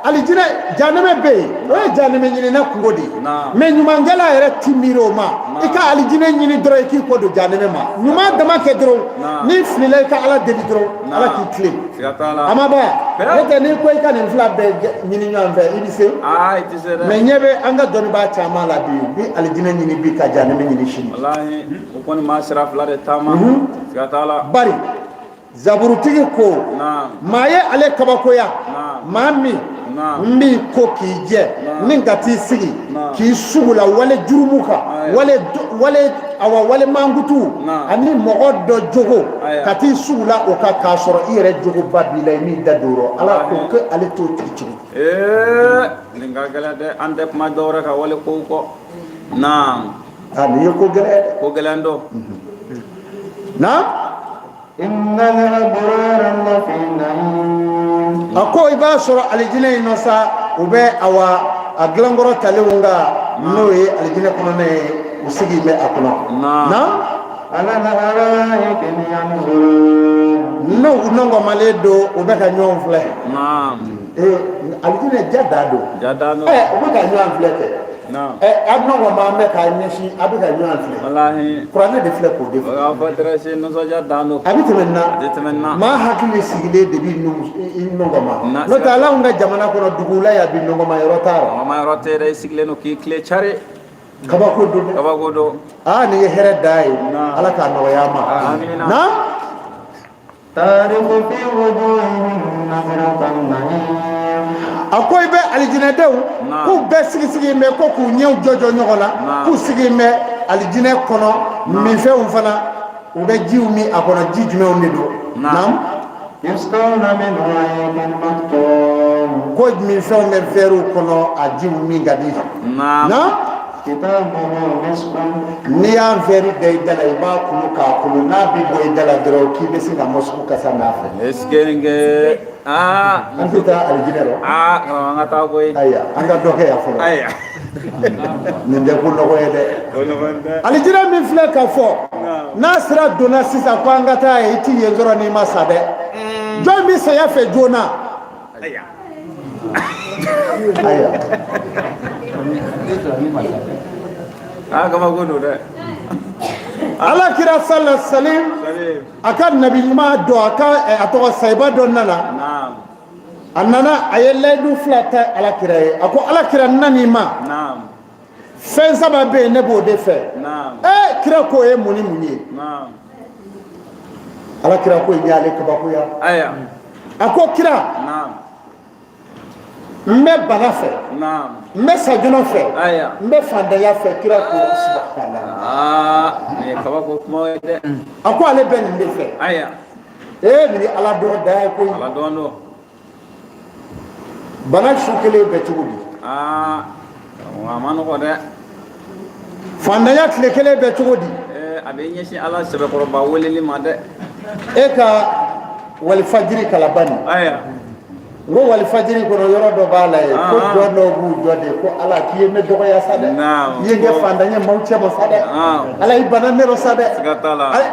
alijinɛ, janɛmɛ bɛ yen, o ye janɛmɛ ɲinina kungo de ye. Naam. Mɛ ɲumankɛla yɛrɛ ti miiri o ma. I ka alijinɛ ɲini dɔrɔn, i k'i kɔ don janɛmɛ ma. Ɲuman dama kɛ dɔrɔn. Naam. N'i filila, i ka Ala deli dɔrɔn, Naam. Ala k'i tilen. Siga t'a la. A ma ban. Bɛɛ. N'o tɛ, n'i ko i ka nin fila bɛɛ ɲini ɲɔgɔn fɛ, i bɛ se. Aa, i tɛ se dɛ. Mɛ ɲɛ bɛ an ka dɔnnibaa caman la bi, u bɛ alijinɛ ɲini bi ka janɛmɛ ɲini sini. Walahi, o kɔni maa sira fila de taama. Siga t'a la. Bari zaburutigi ko, Naam. maa ye ale kabakoya, Naam. maa min Naam. n b'i ko k'i jɛ, Naam. ni ka t'i sigi Naam. k'i sugula wale jurumu kan, Ayiwa. wale wale awa wale mankutu, Naam. ani mɔgɔ dɔ jogo, Ayiwa. ka t'i sugula o kan k'a sɔrɔ i yɛrɛ jogoba b'i la, i m'i da don o rɔ, Ala ko Walahi. ko ale t'o tigi cogo. Ee, nin ka gɛlɛn dɛ. An tɛ kuma dɔwɛrɛ kan wale kow kɔ. Naam. A nin ye ko gɛlɛn ye dɛ. Ko gɛlɛn don. Na. إن الأبرار لفي نعيم A ko i b'a sɔrɔ alijinɛ in nɔ sa, u bɛ awa a dilankɔrɔ talenw kan, n'o ye alijinɛ kɔnɔna ye, u sigi bɛ a kɔnɔ. Naam. Na. على الأرائك ينظرون N'o u nɔngɔnmalen don, u bɛ ka ɲɔgɔn filɛ. Naam. Ee, alijinɛ ja dan don. Ja dan don. Ɛ, u bɛ ka ɲɔgɔn filɛ kɛ. Naam. Ɛ, a nɔngɔnma bɛ k'a ɲɛsin, a bɛ ka ɲɔgɔn filɛ. Walahi. Kuranɛ de filɛ k'o de O fɔ. y'a fɔ dɛrɛsi nisɔndiya dan don. A bɛ tɛmɛ nin na. A tɛ tɛmɛ nin na. Maa hakili sigilen de b'i i nɔngɔnma. Na- N'o tɛ, ala anw ka jamana kɔnɔ, duguw la yan bi, nɔngɔnma yɔrɔ t'a rɔ. Nɔgɔma yɔrɔ tɛ dɛ, i sigilen don k'i tile cari. Kabako don dɛ. Kabako don. Aa, nin ye hɛrɛ dan ye. Naam. Ala k'a nɔgɔya an ma. Amina. Na. تعرف في وجوههم نضرة النعيم A ko i bɛ alijinɛdenw Naam. k'u bɛɛ sigi sigi bɛ ko k'u ɲɛw jɔjɔ ɲɔgɔn na, Naam. k'u sigi bɛ alijinɛ kɔnɔ, minfɛnw fana, u bɛ jiw min a kɔnɔ, ji jumɛnw de don? Naam. Naam. يسقون من رحيق مختوم Ko minfɛnw bɛ vɛriw kɔnɔ, a jiw min ka di. Naam. Na. ختامه مسك N'i y'a vɛri da i da la, i b'a kunu k'a kunu, n'a bɛ bɔ i da la dɔrɔn, k'i bɛ se ka mɔsuku kasa mɛn a fɛ. Est ce que nin kɛ aa. An tɛ taa alijinɛ rɔ? Aa, karamɔgɔ, an ka taa koyi. Ayiwa, an ka dɔ kɛ yan fɔlɔ. Ayiwa. Nin tɛ ko nɔgɔ ye dɛ. O ɲɔgɔn tɛ. Alijinɛ min filɛ ka fɔ, n'a sira donna sisan ko an ka taa yen, i ti yen sɔrɔ n'i ma sa dɛ. Jɔn bɛ saya fɛ joona? Ayiwa. Ayiwa. Aa, kabako don dɛ. Ala kira sala salim, Salim. a ka nabi ɲuman dɔ, a ka a tɔgɔ sayiba dɔ nana. Naam. A nana, a ye layidu fila ta ala kira ye. A ko ala kira, n nan'i ma, Naam. fɛn saba bɛ yen, ne b'o de fɛ. Naam. Kira ko, o ye mun ni mun ye? Naam. Ala kira ko in y'ale kabakoya. Ayiwa. A ko kira, Naam. N bɛ bana fɛ, n bɛ sa joona fɛ, n bɛ fantanya fɛ. Kira ko subhanallah. Aa, nin ye kabako kuma ye dɛ. A ko ale bɛ nin de fɛ. Ee, nin ye ala dɔn dan ye koyi. Ala dɔn don. Bana su kelen bɛ cogo di? Aa, a ma nɔgɔ dɛ. Fantanya tile kelen bɛ cogo di? A bɛ ɲɛsin ala sɛbɛkɔrɔba weleli ma dɛ. E ka walifajiri kalaba nin, n ko walifajiri kɔnɔ, yɔrɔ dɔ b'a la yen ko jɔn dɔw b'u jɔ de ko ala k'i ye ne dɔgɔya sa dɛ, i ye n kɛ fantan ye maaw cɛma sa dɛ, ala i banna ne rɔ sa dɛ.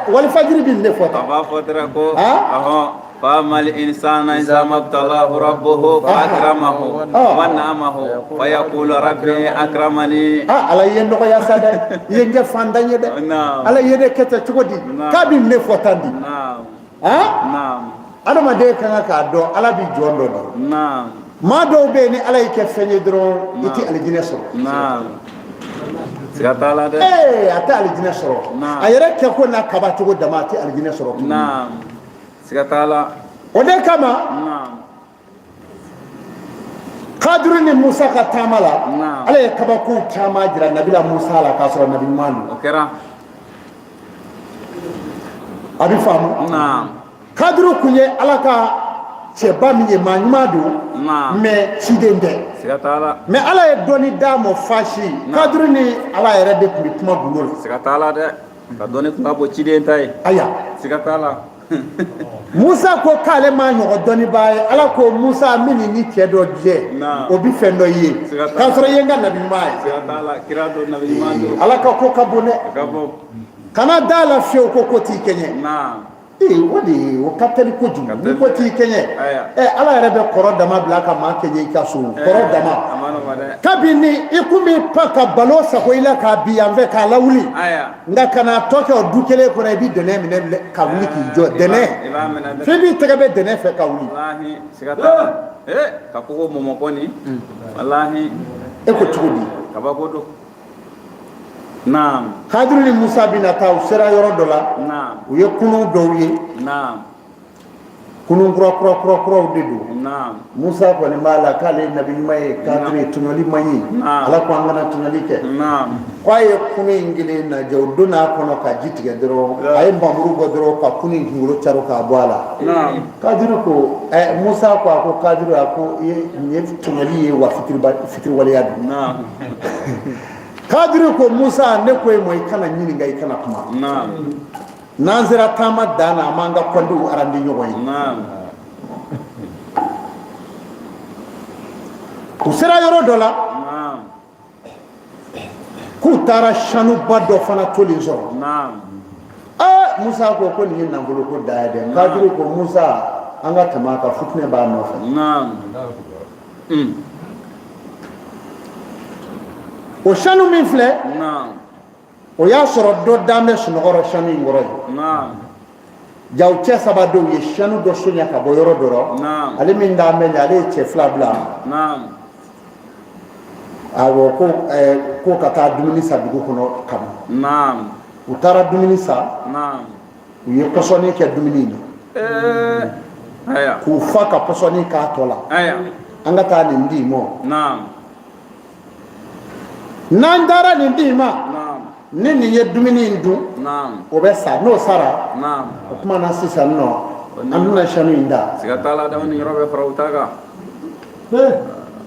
Walifajiri bɛ nin de fɔ tan. A b'a fɔ dɔrɔn ko فأما الإنسان إذا ما ابتلاه ربه فأكرمه ونعمه فيقول ربي أكرمني. Ala ye n dɔgɔya sa dɛ, i ye n kɛ fantan ye dɛ, ala ye ne kɛ ten cogo di? K'a bɛ nin de fɔ tan di. Adamaden ka kan k'a dɔn ala bɛ jɔn dɔ dɔn. Maa dɔw bɛ yen, ni ala y'i kɛ fɛn ye dɔrɔn, i tɛ alijinɛ sɔrɔ. Siga t'a la dɛ. Ee, a tɛ alijinɛ sɔrɔ. A yɛrɛ kɛ ko n'a kaba cogo dama, a tɛ alijinɛ sɔrɔ. Siga t'a la. O de kama Kadiru ni Musa ka taama la, ala ye kabakow caman jira nabila Musa la k'a sɔrɔ nabi ɲuman don. O kɛra. A bɛ faamu. Kadiru kun ye ala ka cɛba min ye, maa ɲuman don, mais ciden tɛ. Siga t'a la. Mais ala ye dɔnni d'a ma fasi. Kadiru ni ala yɛrɛ de tun bɛ kuma gundo la. Siga t'a la dɛ, ka dɔnni tun ka bon ciden ta ye. Aya. Siga t'a la. Musa ko k'ale m'a ɲɔgɔn dɔnnibaa ye. Ala ko Musa, n bɛn'i ni cɛ dɔ jɛ, o bɛ fɛn dɔ ye k'a sɔrɔ i ye n ka nabi ɲuman ye. Siga t'a la, kira don, nabi ɲuman don. Ala ka ko ka bon dɛ. A ka bon. Kana da la fiyewu ko ko t'i kɛɲɛ. Ee, o de ye, o ka teli kojugu. Ni ko t'i kɛɲɛ, ɛ, ala yɛrɛ bɛ kɔrɔ dama bila ka maa kɛɲɛ i ka so, kɔrɔ dama. A ma nɔgɔ dɛ. Kabini i kun bɛ pan ka balo sago i la k'a bin yan fɛ k'a lawuli, nka ka n'a tɔ kɛ o du kelen kɔnɔ, i bɛ dɛnɛ minɛ ka wuli k'i jɔ dɛnɛ. I b'a minɛ dɛ. F'i b'i tɛgɛ bɛ dɛnɛ fɛ ka wuli. Walahi, siga t'a la. Ee, ka kogo mɔmɔkɔ nin, walahi. E ko cogo di? Kabako don. Naam. Hadiru ni Musa bɛna taa, u sera yɔrɔ dɔ la. Naam. U ye kunun dɔw ye. Naam. Kunun kura kura kura kuraw de don. Naam. Musa kɔni b'a la k'ale ye nabi ɲuman ye, kafiri ye, tɔɲɔli man ɲi. Naam. Ala ko an kana tɔɲɔli kɛ. Naam. K'a ye kunun in kelen lajɛ, o donna a kɔnɔ ka ji tigɛ dɔrɔn, a ye npanmuru bɔ dɔrɔn ka kunun in kunkolo caro k'a bɔ a la. Naam. Kadiru ko, ɛ, Musa ko, a ko Kadiru, a ko i ye nin ye tɔɲɔli ye wa, fitiriwaleya don. Naam. Kadiru ko Musa, ne ko e ma i kana ɲininka, i kana kuma. Naam. N'an sera taama dan na, an b'an ka kɔntiw arandi ɲɔgɔn ye. Naam. U sera yɔrɔ dɔ la, Naam. k'u taara sanuba dɔ fana tolen sɔrɔ. Naam. Aa, Musa ko ko nin ye nafolo ko da ye dɛ. Kadiru ko Musa, an ka tɛmɛ a kan, futinɛ b'a nɔfɛ. Naam. O sanu min filɛ, Naam. o y'a sɔrɔ dɔ dan bɛ sunɔgɔ rɔ sanu in kɔrɔ yen. Naam. Jaw cɛ saba dɔw ye sanu dɔ sonya ka bɔ yɔrɔ dɔ rɔ. Naam. Ale min dan bɛ nin, ale ye cɛ fila bila. Naam. Awɔ, ko ko ka taa dumuni san dugu kɔnɔ ka na. Naam. U taara dumuni san. Naam. U ye pɔsɔni kɛ dumuni in na. Ee, aya. K'u fa ka pɔsɔni k'a tɔ la. Aya. An ka taa nin d'i ma. Naam. N'an taara nin d'i ma, Naam. ni nin ye dumuni in dun, Naam. o bɛ sa. N'o sara, Naam. o tuma na sisan nɔ, an bɛna sanu in da. Siga t'a la dɛ, o niyɔrɔ bɛ fara u ta kan.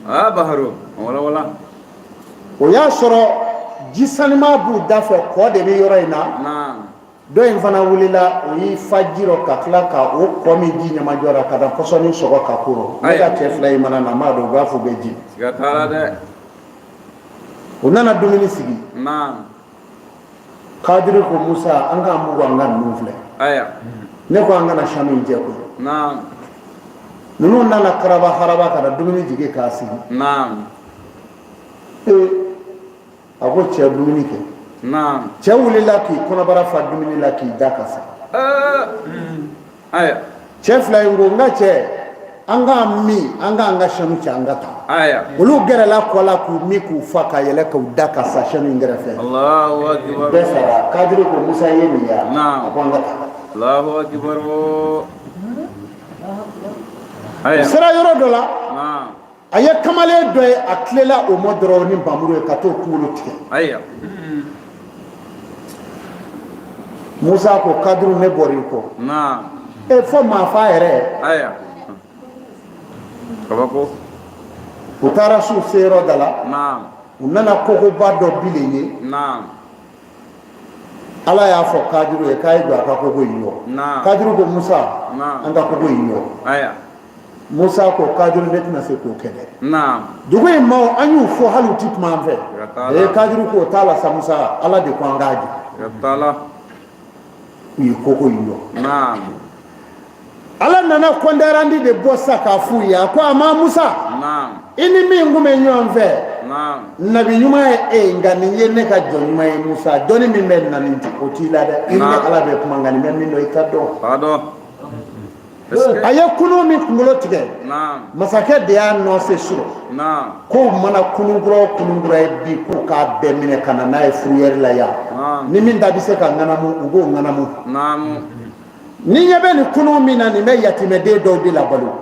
Aa, Baharu, wala wala. O y'a sɔrɔ ji sanuma b'u da fɛ, kɔ de bɛ yɔrɔ in na. Naam. Dɔ in fana wulila, o y'i fa ji rɔ ka tila ka o kɔ min ji ɲɛmajɔ la ka na pɔsɔni sɔgɔ ka k'o rɔ. Ne ka cɛ fila in mana na, n b'a dɔn u b'a fɔ u bɛ ji. Siga t'a la dɛ. U nana dumuni sigi. Naam. Kadiri ko Musa, an k'an mugu, an ka ninnu filɛ. Aya. Ne ko an kana sanu in jɛ koyi. Naam. Ninnu nana karaba haraba ka na dumuni jigin k'a sigi. Naam. Ee, a ko cɛ, dumuni kɛ. Naam. Cɛ wulila k'i kɔnɔbara fa dumuni la k'i da ka sa. Aya. Cɛ fila in ko, n ka cɛ, an k'an min, an k'an ka sanu cɛ, an ka taa. Aya. Olu gɛrɛla kɔ la k'u min k'u fa ka yɛlɛ k'u da ka sa sanu in kɛrɛfɛ. Allahu akbar. Bɛɛ sara. Kadiri ko Musa, ye nin ye? Naam. A ko an ka taa. Allahu akbar. U Aya. sera yɔrɔ dɔ la. Naam. A ye kamalen dɔ ye, a tilela o ma dɔrɔn ni npanmuru ye ka t'o kunkolo tigɛ. Ayiwa. Musa ko Kadiru, ne bɔra i kɔ. E fo maa fa yɛrɛ. Ayiwa, kabako. U taara s'u seyɔrɔ da la. U nana kogoba dɔ bilen ye. Ala y'a fɔ Kadiru ye k'a ye jɔ a ka kogo in jɔ. Kadiru ko Musa, an ka kogo in jɔ. Musa ko Kadiru, ne tɛna se k'o kɛ dɛ. Dugu in maaw, an y'u fɔ hali u ti kuma an fɛ. Ee, Kadiru ko o t'a la sa Musa, Ala de ko an k'a jɔ. U ye kogo in jɔ. Ala nana compte rendu de bɔ sa k'a f'u ye. A ko a ma Musa, i ni min kun bɛ ɲɔgɔn fɛ, nabi ɲuman ye e ye, nka nin ye ne ka jɔn ɲuman ye. Musa, dɔnni min bɛ na nin o t'i la dɛ. I ni ne Ala bɛ kuma, nka nin bɛ min dɔn, i t'a dɔn. A ye kunu min kunkolo tigɛ, masakɛ de y'a nɔse surɔ k'o mana kununkura o kununkura ye bi, k'u k'a bɛɛ minɛ ka na n'a ye fourrière la yan. Ni min ta bɛ se ka ŋanamu, u b'o ŋanamu. Ni ɲɛ bɛ nin kunu min na, nin bɛ yatimɛden dɔw de labalo.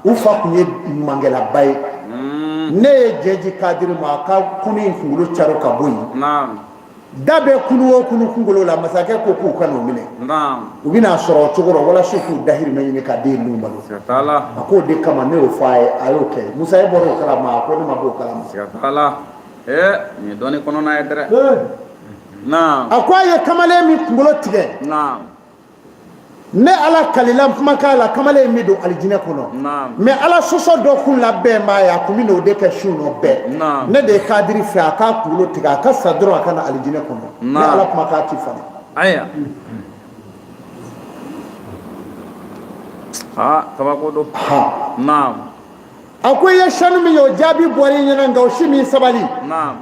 U fa tun ye ɲumankɛlaba ye. Ne ye jɛ di Kadiri ma, a ka kunu in kunkolo caro ka bɔ yen. Da bɛ kunu o kunu kunkolo la, masakɛ ko k'u ka n'o minɛ, u bɛna sɔrɔ o cogo rɔ walasa k'u dahirimɛ ɲini ka den ninnu balo. A k'o de kama ne y'o fɔ a ye, a y'o kɛ. Musa, e bɔra o kalama? A ko ne ma b'o kalama. Nin ye dɔnni kɔnɔna ye dɛrɛ. A ko a ye kamalen min kunkolo tigɛ, ne Ala kalila kumakan la, kamalen in bɛ don alijinɛ kɔnɔ. Mais Ala sɔsɔ dɔ kun labɛn b'a ye, a kun bɛ n'o de kɛ su nɔ bɛɛ. Ne de ye Kadiri fɛ a k'a kunkolo tigɛ, a ka sa dɔrɔn, a ka na alijinɛ kɔnɔ. Ne Ala kumakan ti falen. Ayiwa, aa, kabako don. A ko i ye sanu min ye, o jaabi bɔra i ɲɛna, nka o si min sabali.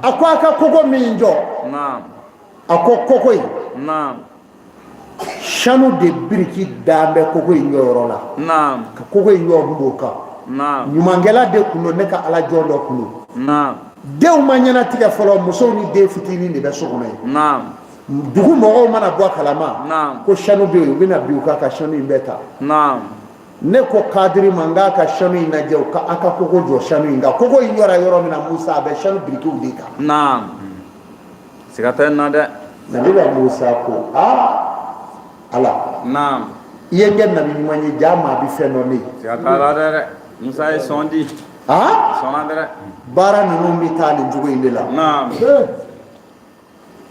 A ko a ka kogo min jɔ, a ko kogo in, sanu de biriki dan bɛ kogo in jɔyɔrɔ la. Ka kogo in jɔ b'o kan, ɲumankɛla de kun don, ne ka Ala jɔn dɔ kun don. Denw ma ɲɛnatigɛ fɔlɔ, musow ni den fitinin de bɛ so kɔnɔ yen. Dugu mɔgɔw mana bɔ a kalama ko sanu bɛ yen, u bɛna bin u kan ka sanu in bɛɛ ta. Ne ko Kadiri ma n k'a ka sanu in lajɛ, u ka a ka kogo jɔ sanu in kan. Kogo in jɔra yɔrɔ min na, Musa, a bɛ sanu birikiw de kan. Siga tɛ na dɛ. Nabila Musa ko aa Ala, i ye n kɛ nabi ɲuman ye, jaa maa bɛ fɛn dɔn ne ye. Siga t'a la dɛ, Musa ye sɔn di. Aa, sɔnna dɛ. Baara ninnu bɛ taa nin cogo in de la.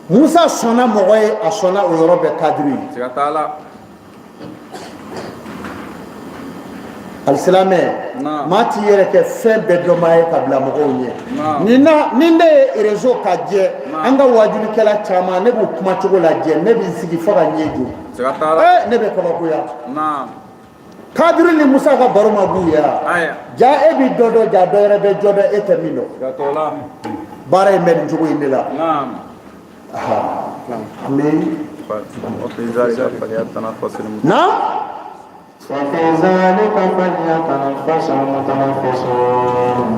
Musa sɔnna mɔgɔ ye, a sɔnna o yɔrɔ bɛɛ Kadiri ye. Siga t'a la. Alisilamɛ, maa t'i yɛrɛ kɛ fɛn bɛɛ dɔnbaa ye ka bila mɔgɔw ɲɛ. Nin na, ni ne ye réseau ka jɛ, an ka wajulikɛla caman, ne b'u kuma cogo lajɛ, ne bɛ n sigi fo ka ɲɛ jɔ. Siga t'a la. Ne bɛ kabakoya. Kadiri ni Musa ka baro ma b'u ye wa? Ja e bɛ dɔ dɔn, ja dɔ yɛrɛ bɛ jɔ dɔn e tɛ min dɔn. Baara in bɛ nin cogo in de la. An bɛ na.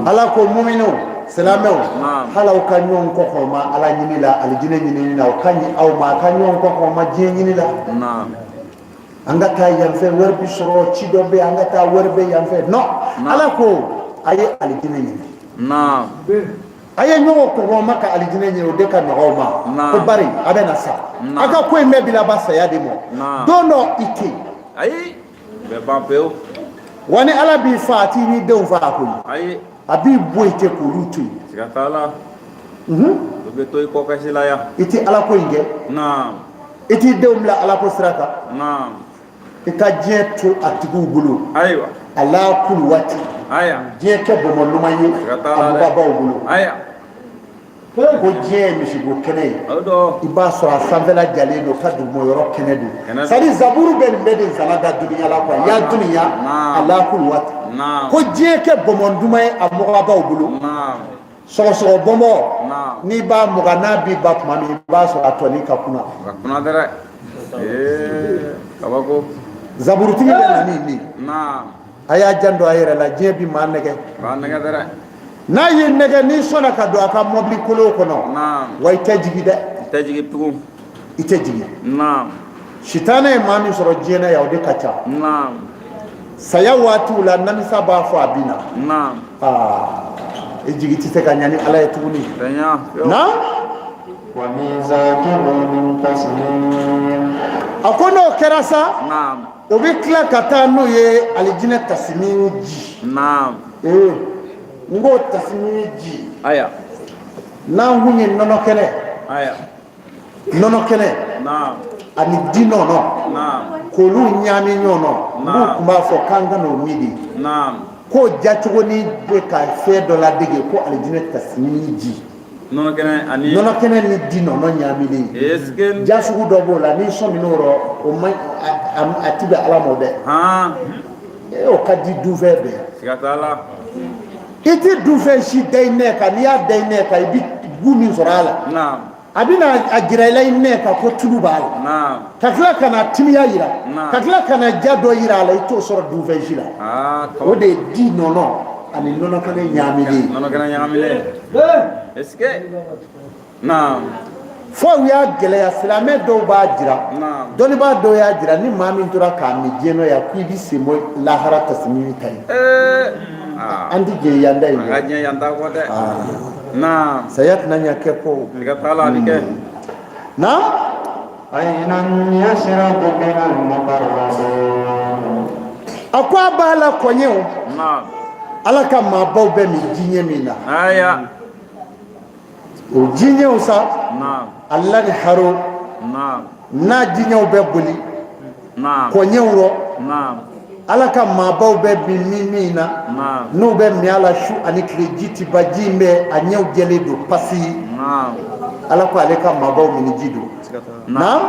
Ala ko muminw, silamɛw, hali aw ka ɲɔgɔn kɔkɔrɔma Ala ɲini la, alijinɛ ɲinini na, o ka ɲi aw ma a ka ɲɔgɔn kɔkɔrɔma diɲɛ ɲini la. An ka taa yan fɛ, wari bi sɔrɔ, ci dɔ bɛ, an ka taa, wari bɛ yan fɛ. Non, Ala ko a ye alijinɛ ɲini, a ye ɲɔgɔn kɔkɔrɔma ka alijinɛ ɲini, o de ka nɔgɔ aw ma. Ko bari a bɛ na sa, a ka ko in bɛɛ bi laban saya de ma. Don dɔ i tɛ yen. Ayi, bɛ ban pewu. Wa ni Ala b'i fa, a t'i n'i denw fa koyi. Ayi. A b'i bɔ yen ten k'olu to yen. Siga t'a la. O bɛ to i kɔ kasi la yan. I tɛ Ala ko in kɛ. I t'i denw bila Ala ko sira kan. I ka diɲɛ to a tigiw bolo. Ayiwa. A la kulu waati. Ayiwa. Diɲɛ kɛ bɔnbɔn duman ye a mɔgɔbaw bolo. Ayiwa. Ko diɲɛ ye misibo kɛnɛ ye. I b'a sɔrɔ a sanfɛla jalen don, ka duguma yɔrɔ kɛnɛ don. C'est à dire zaburu bɛ nin bɛɛ de zana da dunuya la quoi. Ya dunuya a la kulu waati. Ko diɲɛ kɛ bɔnbɔn duman ye a mɔgɔbaw bolo. Sɔgɔsɔgɔ bɔnbɔn, n'i b'a muga, n'a b'i ban tuma min, i b'a sɔrɔ a tɔnin ka kunna. Ka kunna dɛrɛ. Ee, kabako. Zaburutigi bɛ na ni nin. A y'a janto a yɛrɛ la, diɲɛ bi maa nɛgɛ. B'a nɛgɛ dɛrɛ. N'a y'i nɛgɛ, n'i sɔnna ka don a ka mɔbili kolon kɔnɔ, wa i tɛ jigin dɛ. I tɛ jigin tugun. I tɛ jigin. Sitanɛ ye maa min sɔrɔ diɲɛ na yan, o de ka ca. Saya waatiw la, namisa b'a fɔ a bɛ na. Aa, i jigi tɛ se ka ɲa ni Ala ye tuguni. Na a ko n'o kɛra sa, o bɛ tila ka taa n'u ye alijinɛ tasimi ji. Ee, n ko tasimi ji, n'an kun ye nɔnɔ kɛnɛ, nɔnɔ kɛnɛ ani di nɔnɔ k'olu ɲaami ɲɔgɔn nɔ, n k'u tun b'a fɔ k'an ka n'o min de, k'o diyacogo ni bɛ ka fɛn dɔ ladege ko alijinɛ tasimi ji. Nɔnɔ kɛnɛ ani nɔnɔ kɛnɛ ni di nɔnɔ ɲaaminen, ja sugu dɔ b'o la, n'i sɔmin'o rɔ, o man a ti bɛn Ala ma dɛ. Ee, o ka di dunfɛn bɛɛ. Siga t'a la. I tɛ dunfɛn si da i nɛ kan, n'i y'a da i nɛ kan, i bɛ goût min sɔrɔ a la, a bɛna a jira i la i nɛ kan ko tulu b'a la, ka tila ka na timiya jira, ka tila ka na ja dɔ jira a la, i t'o sɔrɔ dunfɛn si la. O de ye di nɔnɔ ani nɔnɔ kɛnɛ ɲaaminen. Nɔnɔ kɛnɛ ɲagaminen, est-ce que naam. Fo u y'a gɛlɛya, silamɛ dɔw b'a jira, dɔnnibaa dɔw y'a jira, ni maa min tora k'a min diɲɛ nɔ yan, k'i bɛ sen bɔ lahara tasimi ta ye. An tɛ jɛ yan da in. An ka diɲɛ yan ta kɔ dɛ. Naam. Saya tɛna ɲɛ kɛ ko. Siga t'a la, a bɛ kɛ. Naam. A ko a b'a la kɔɲɛw. Ala ka maabaw bɛ min jiɲɛ min na. Aya. O jiɲɛw sa, ala ni haro n'a jiɲɛw bɛ boli kɔɲɛw rɔ, Ala ka maabaw bɛ min min min na, n'u bɛ min a la su ani tile, ji tɛ ban, ji in bɛ a ɲɛw jɛlen don pasi. Ala ko ale ka maabaw minni ji don. Naam.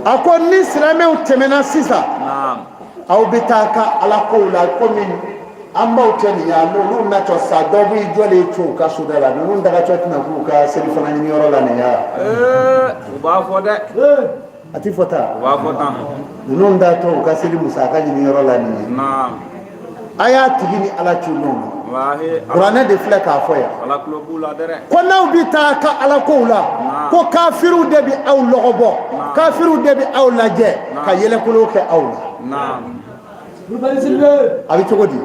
A ko ni silamɛw tɛmɛna sisan, aw bɛ taa ka Ala kow la, komi an b'aw cɛ nin yan, n'olu natɔ sa, dɔw b'i jɔlen to u ka soda la, ninnu dagatɔ tɛna k'u ka selifana ɲiniyɔrɔ la nin yan. U b'a fɔ dɛ. A ti fɔ tan. U b'a fɔ tan. Ninnu datɔ u ka seli musaka ɲiniyɔrɔ la nin ye. A y'a tigi ni Ala cu ɲɔgɔn ma. Kuranɛ de filɛ k'a fɔ yan. Ala tulo b'u la dɛ. Ko n'aw bɛ taa ka Ala kow la, ko kafiriw de bɛ aw lɔgɔbɔ, kafiriw de bɛ aw lajɛ ka yɛlɛkolo kɛ aw la. A bɛ cogo di?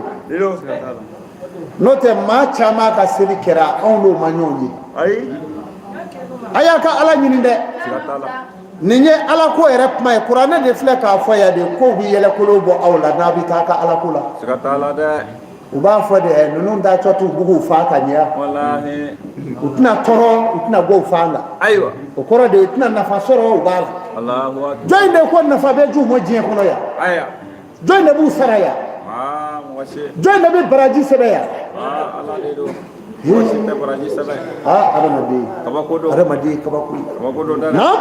N'o tɛ maa caman ka seli kɛra, anw n'o ma ɲɔgɔn ye. A y'a ka Ala ɲini dɛ. Nin ye Ala ko yɛrɛ kuma ye, kuranɛ de filɛ k'a fɔ yan de, k'u bɛ yɛlɛkolo bɔ aw la n'a bɛ taa ka Ala ko la. Siga t'a la dɛ. U b'a fɔ de, ninnu datɔ t'u bugu u fa ka ɲɛ, u tɛna tɔɔrɔ, u tɛna bɔ u fan la. Ayiwa. O kɔrɔ de, u tɛna nafa sɔrɔ u b'a la. Jɔn de ko nafa bɛ d'u ma diɲɛ kɔnɔ yan? Jɔn de b'u sara yan? Jɔn de bɛ baraji sɛbɛn yan? Ala de don. Mɔgɔ si tɛ baraji sɛbɛn. Aa, adamaden. Kabako don. Adamaden kabako. Kabako don dɛ. Naam.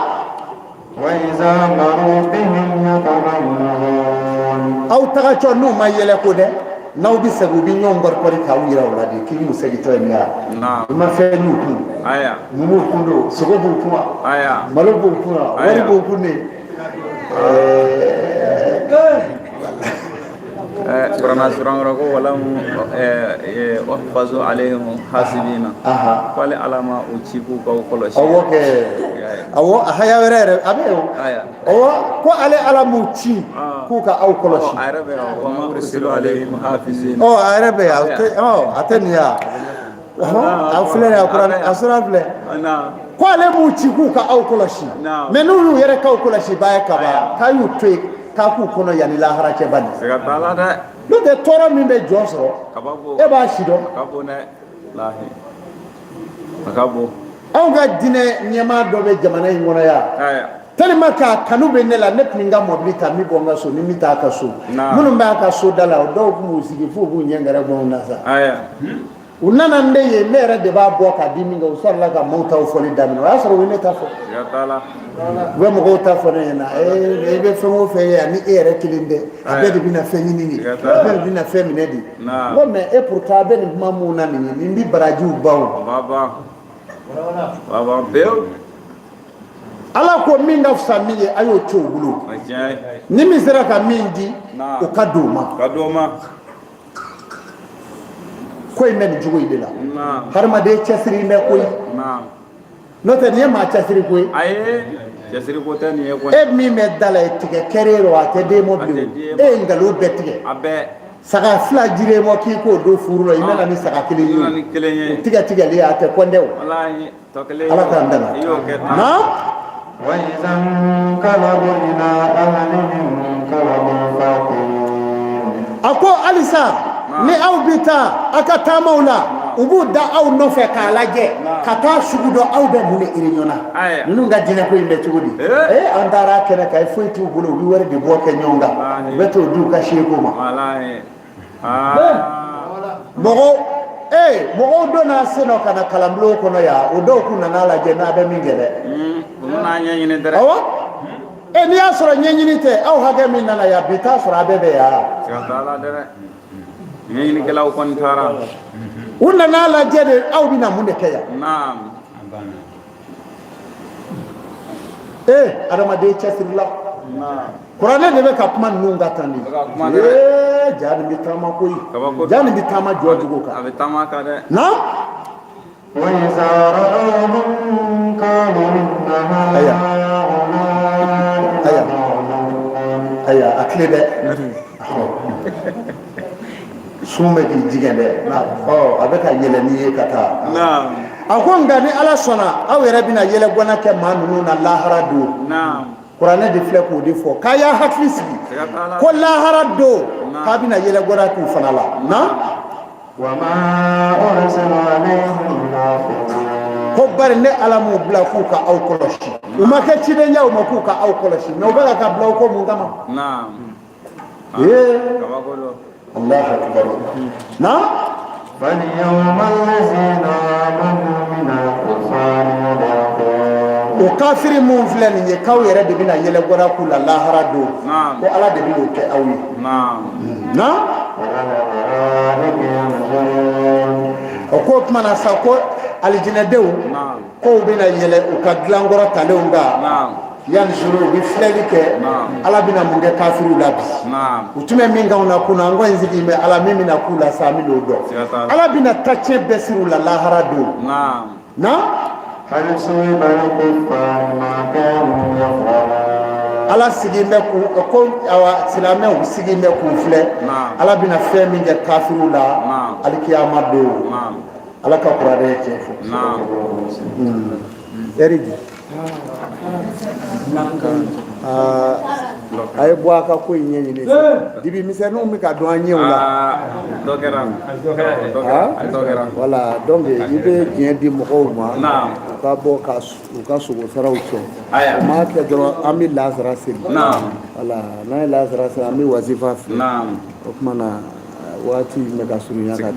Aw tagatɔ n'u ma yɛlɛ ko dɛ, n'aw bɛ segin, u bɛ ɲɔgɔn kɔrikɔri k'aw yira u la de k'i y'u segintɔ ye nin ya. U ma fɛn y'u kun. Mun b'u kun don? Sogo b'u kun wa? Malo b'u kun wa? Wari b'u kun de. Kuranɛ suran kɔrɔ ko walamu uhfazu alayhim hasibina, k'ale Ala ma u ci k'u k'aw kɔlɔsi. Awɔ kɛ, awɔ, a haya wɛrɛ yɛrɛ a bɛ yen o. Awɔ, ko ale Ala m'u ci k'u ka aw kɔlɔsi. A yɛrɛ bɛ yan, wa ma ursilu alayhim hafizina. Ɔ, a yɛrɛ bɛ yan, ɔ, a tɛ nin ye wa? A filɛ nin ye, a kuranɛ a suran filɛ. Ko ale m'u ci k'u ka aw kɔlɔsi, mais n'u y'u yɛrɛ k'aw kɔlɔsi ba ye kaban, k'a y'u to yen k'a k'u kɔnɔ yanni lahara cɛ bani. Siga t'a la dɛ. N'o tɛ, tɔɔrɔ min bɛ jɔn sɔrɔ, e b'a si dɔn. A ka bon dɛ, lahi, a ka bon. Anw ka diinɛ ɲɛmaa dɔ bɛ jamana in kɔnɔ yan. Tellement k'a kanu bɛ ne la, ne tun bɛ n ka mɔbili ta, n bɛ bɔ n ka so ni n bɛ taa a ka so. Minnu b'a ka so da la, o dɔw tun b'u sigi f'u b'u ɲɛ ngɛrɛ bɔ na sa. U nana ne ye, ne yɛrɛ de b'a bɔ k'a di min kɛ, u sɔrɔla ka maaw taw fɔli daminɛ. O y'a sɔrɔ u ye ne ta fɔ, u bɛ mɔgɔw ta fɔ ne ɲɛna. Ee, i bɛ fɛn o fɛn ye yan, ni e yɛrɛ kelen tɛ, a bɛɛ de bɛna fɛn ɲini de, a bɛɛ de bɛna fɛn minɛ de. N ko mais e pourtant a bɛ nin kuma mun na nin ye, nin bɛ barajiw ban o. B'a ban pewu. Ala ko min ka fisa min ye, a y'o to u bolo. Ni min sera ka min di, o ka d'o ma. Ka d'o ma. Ko in bɛ nin cogo in de la. Hadamaden cɛsiri bɛ koyi. N'o tɛ nin ye maa cɛsiri ko ye. Ayi, cɛsiri ko tɛ nin ye koyi. E min bɛ da la ye tigɛ kɛr'e rɔ, a tɛ d'e ma bilen. E ye nkalon bɛɛ tigɛ. A bɛɛ. Saga fila jir'e ma k'i k'o don furu la, i nana ni saga kelen ye. I nana ni kelen ye. O tigɛ tigɛli a tɛ kɔndɛ o. Walayi, tɔ kelen. Ala k'an dɛmɛ. I y'o kɛ tan. Na. A ko halisa ni aw bɛ taa aw ka taamaw la, u b'u da aw nɔfɛ k'a lajɛ ka taa sugu dɔn aw bɛ mun de réunion na. Ninnu ka jinɛ ko in bɛ cogo di? Ee, an taara kɛnɛ kan, foyi t'u bolo, u bɛ wari de bɔ kɛ ɲɔgɔn kan, u bɛ t'o di u ka seku ma. Mɔgɔw, ee, mɔgɔw donna sen nɔ ka na kalanbulon kɔnɔ yan, o dɔw kun nana lajɛ n'a bɛ min kɛ dɛ. U nana ɲɛɲini dɛrɛ. Awɔ. E, n'i y'a sɔrɔ ɲɛɲini tɛ, aw hakɛ min nana yan bi t'a sɔrɔ a bɛɛ bɛ yan. Siga t'a la dɛrɛ. Ɲɛɲinikɛlaw kɔni taara. U nana lajɛ de, aw bɛna mun de kɛ yan? Naam. Ee, adamaden cɛsirila. Kuranɛ de bɛ ka kuma ninnu kan tan de. Ee, ja nin bɛ taama koyi. Ja nin bɛ taama jɔ jugu kan. A bɛ taama kan dɛ. Naam. Aya aya aya, a tile dɛ, sun bɛ k'i jigin dɛ. Ɔ, a bɛ ka yɛlɛ n'i ye ka taa. A ko nka ni Ala sɔnna, aw yɛrɛ bɛna yɛlɛgwana kɛ maa ninnu na lahara don. Kuranɛ de filɛ k'o de fɔ k'a y'a hakili sigi ko lahara don k'a bɛna yɛlɛgwana k'u fana la na. Ko bari ne Ala m'u bila k'u ka aw kɔlɔsi, u ma kɛ cidenya u ma k'u ka aw kɔlɔsi, mais u bɛ ka bila u ko mun kama? Ee, Allahu akbar. Naam. O kafiri mun filɛ nin ye, k'aw yɛrɛ de bɛna yɛlɛgwana k'u la lahara don, ko Ala de bɛn'o kɛ aw ye. Naam. O ko tuma na sa, ko alijinɛdenw k'u bɛna yɛlɛ u ka dilankɔrɔ talenw kan, yanzuru, u bɛ filɛli kɛ Ala bɛna mun kɛ kafiriw la bi. U tun bɛ min k'anw na kunun, an kɔni sigi bɛ Ala min bɛna k'u la sa, an bɛn'o dɔn. Ala bɛna tacɛn bɛɛ siri u la lahara don. Na Ala sigi bɛ k'u ko, awa, silamɛw sigi bɛ k'u filɛ, Ala bɛna fɛn min kɛ kafiriw la alikiyama don. Ala ka kuranɛ ye tiɲɛ fɔ. Ɛri di a ye bɔ a ka ko in ɲɛɲini, dibi misɛnninw bɛ ka don an ɲɛw la. Dɔ kɛra. Voilà, donc i bɛ diɲɛ di mɔgɔw ma u ka bɔ ka u ka sogo saraw sɔn. U m'a kɛ dɔrɔn, an bɛ lansara seli. Voilà, n'an ye lansara seli, an bɛ wazifa fɛ. O tuma na waati in bɛ ka surunya ka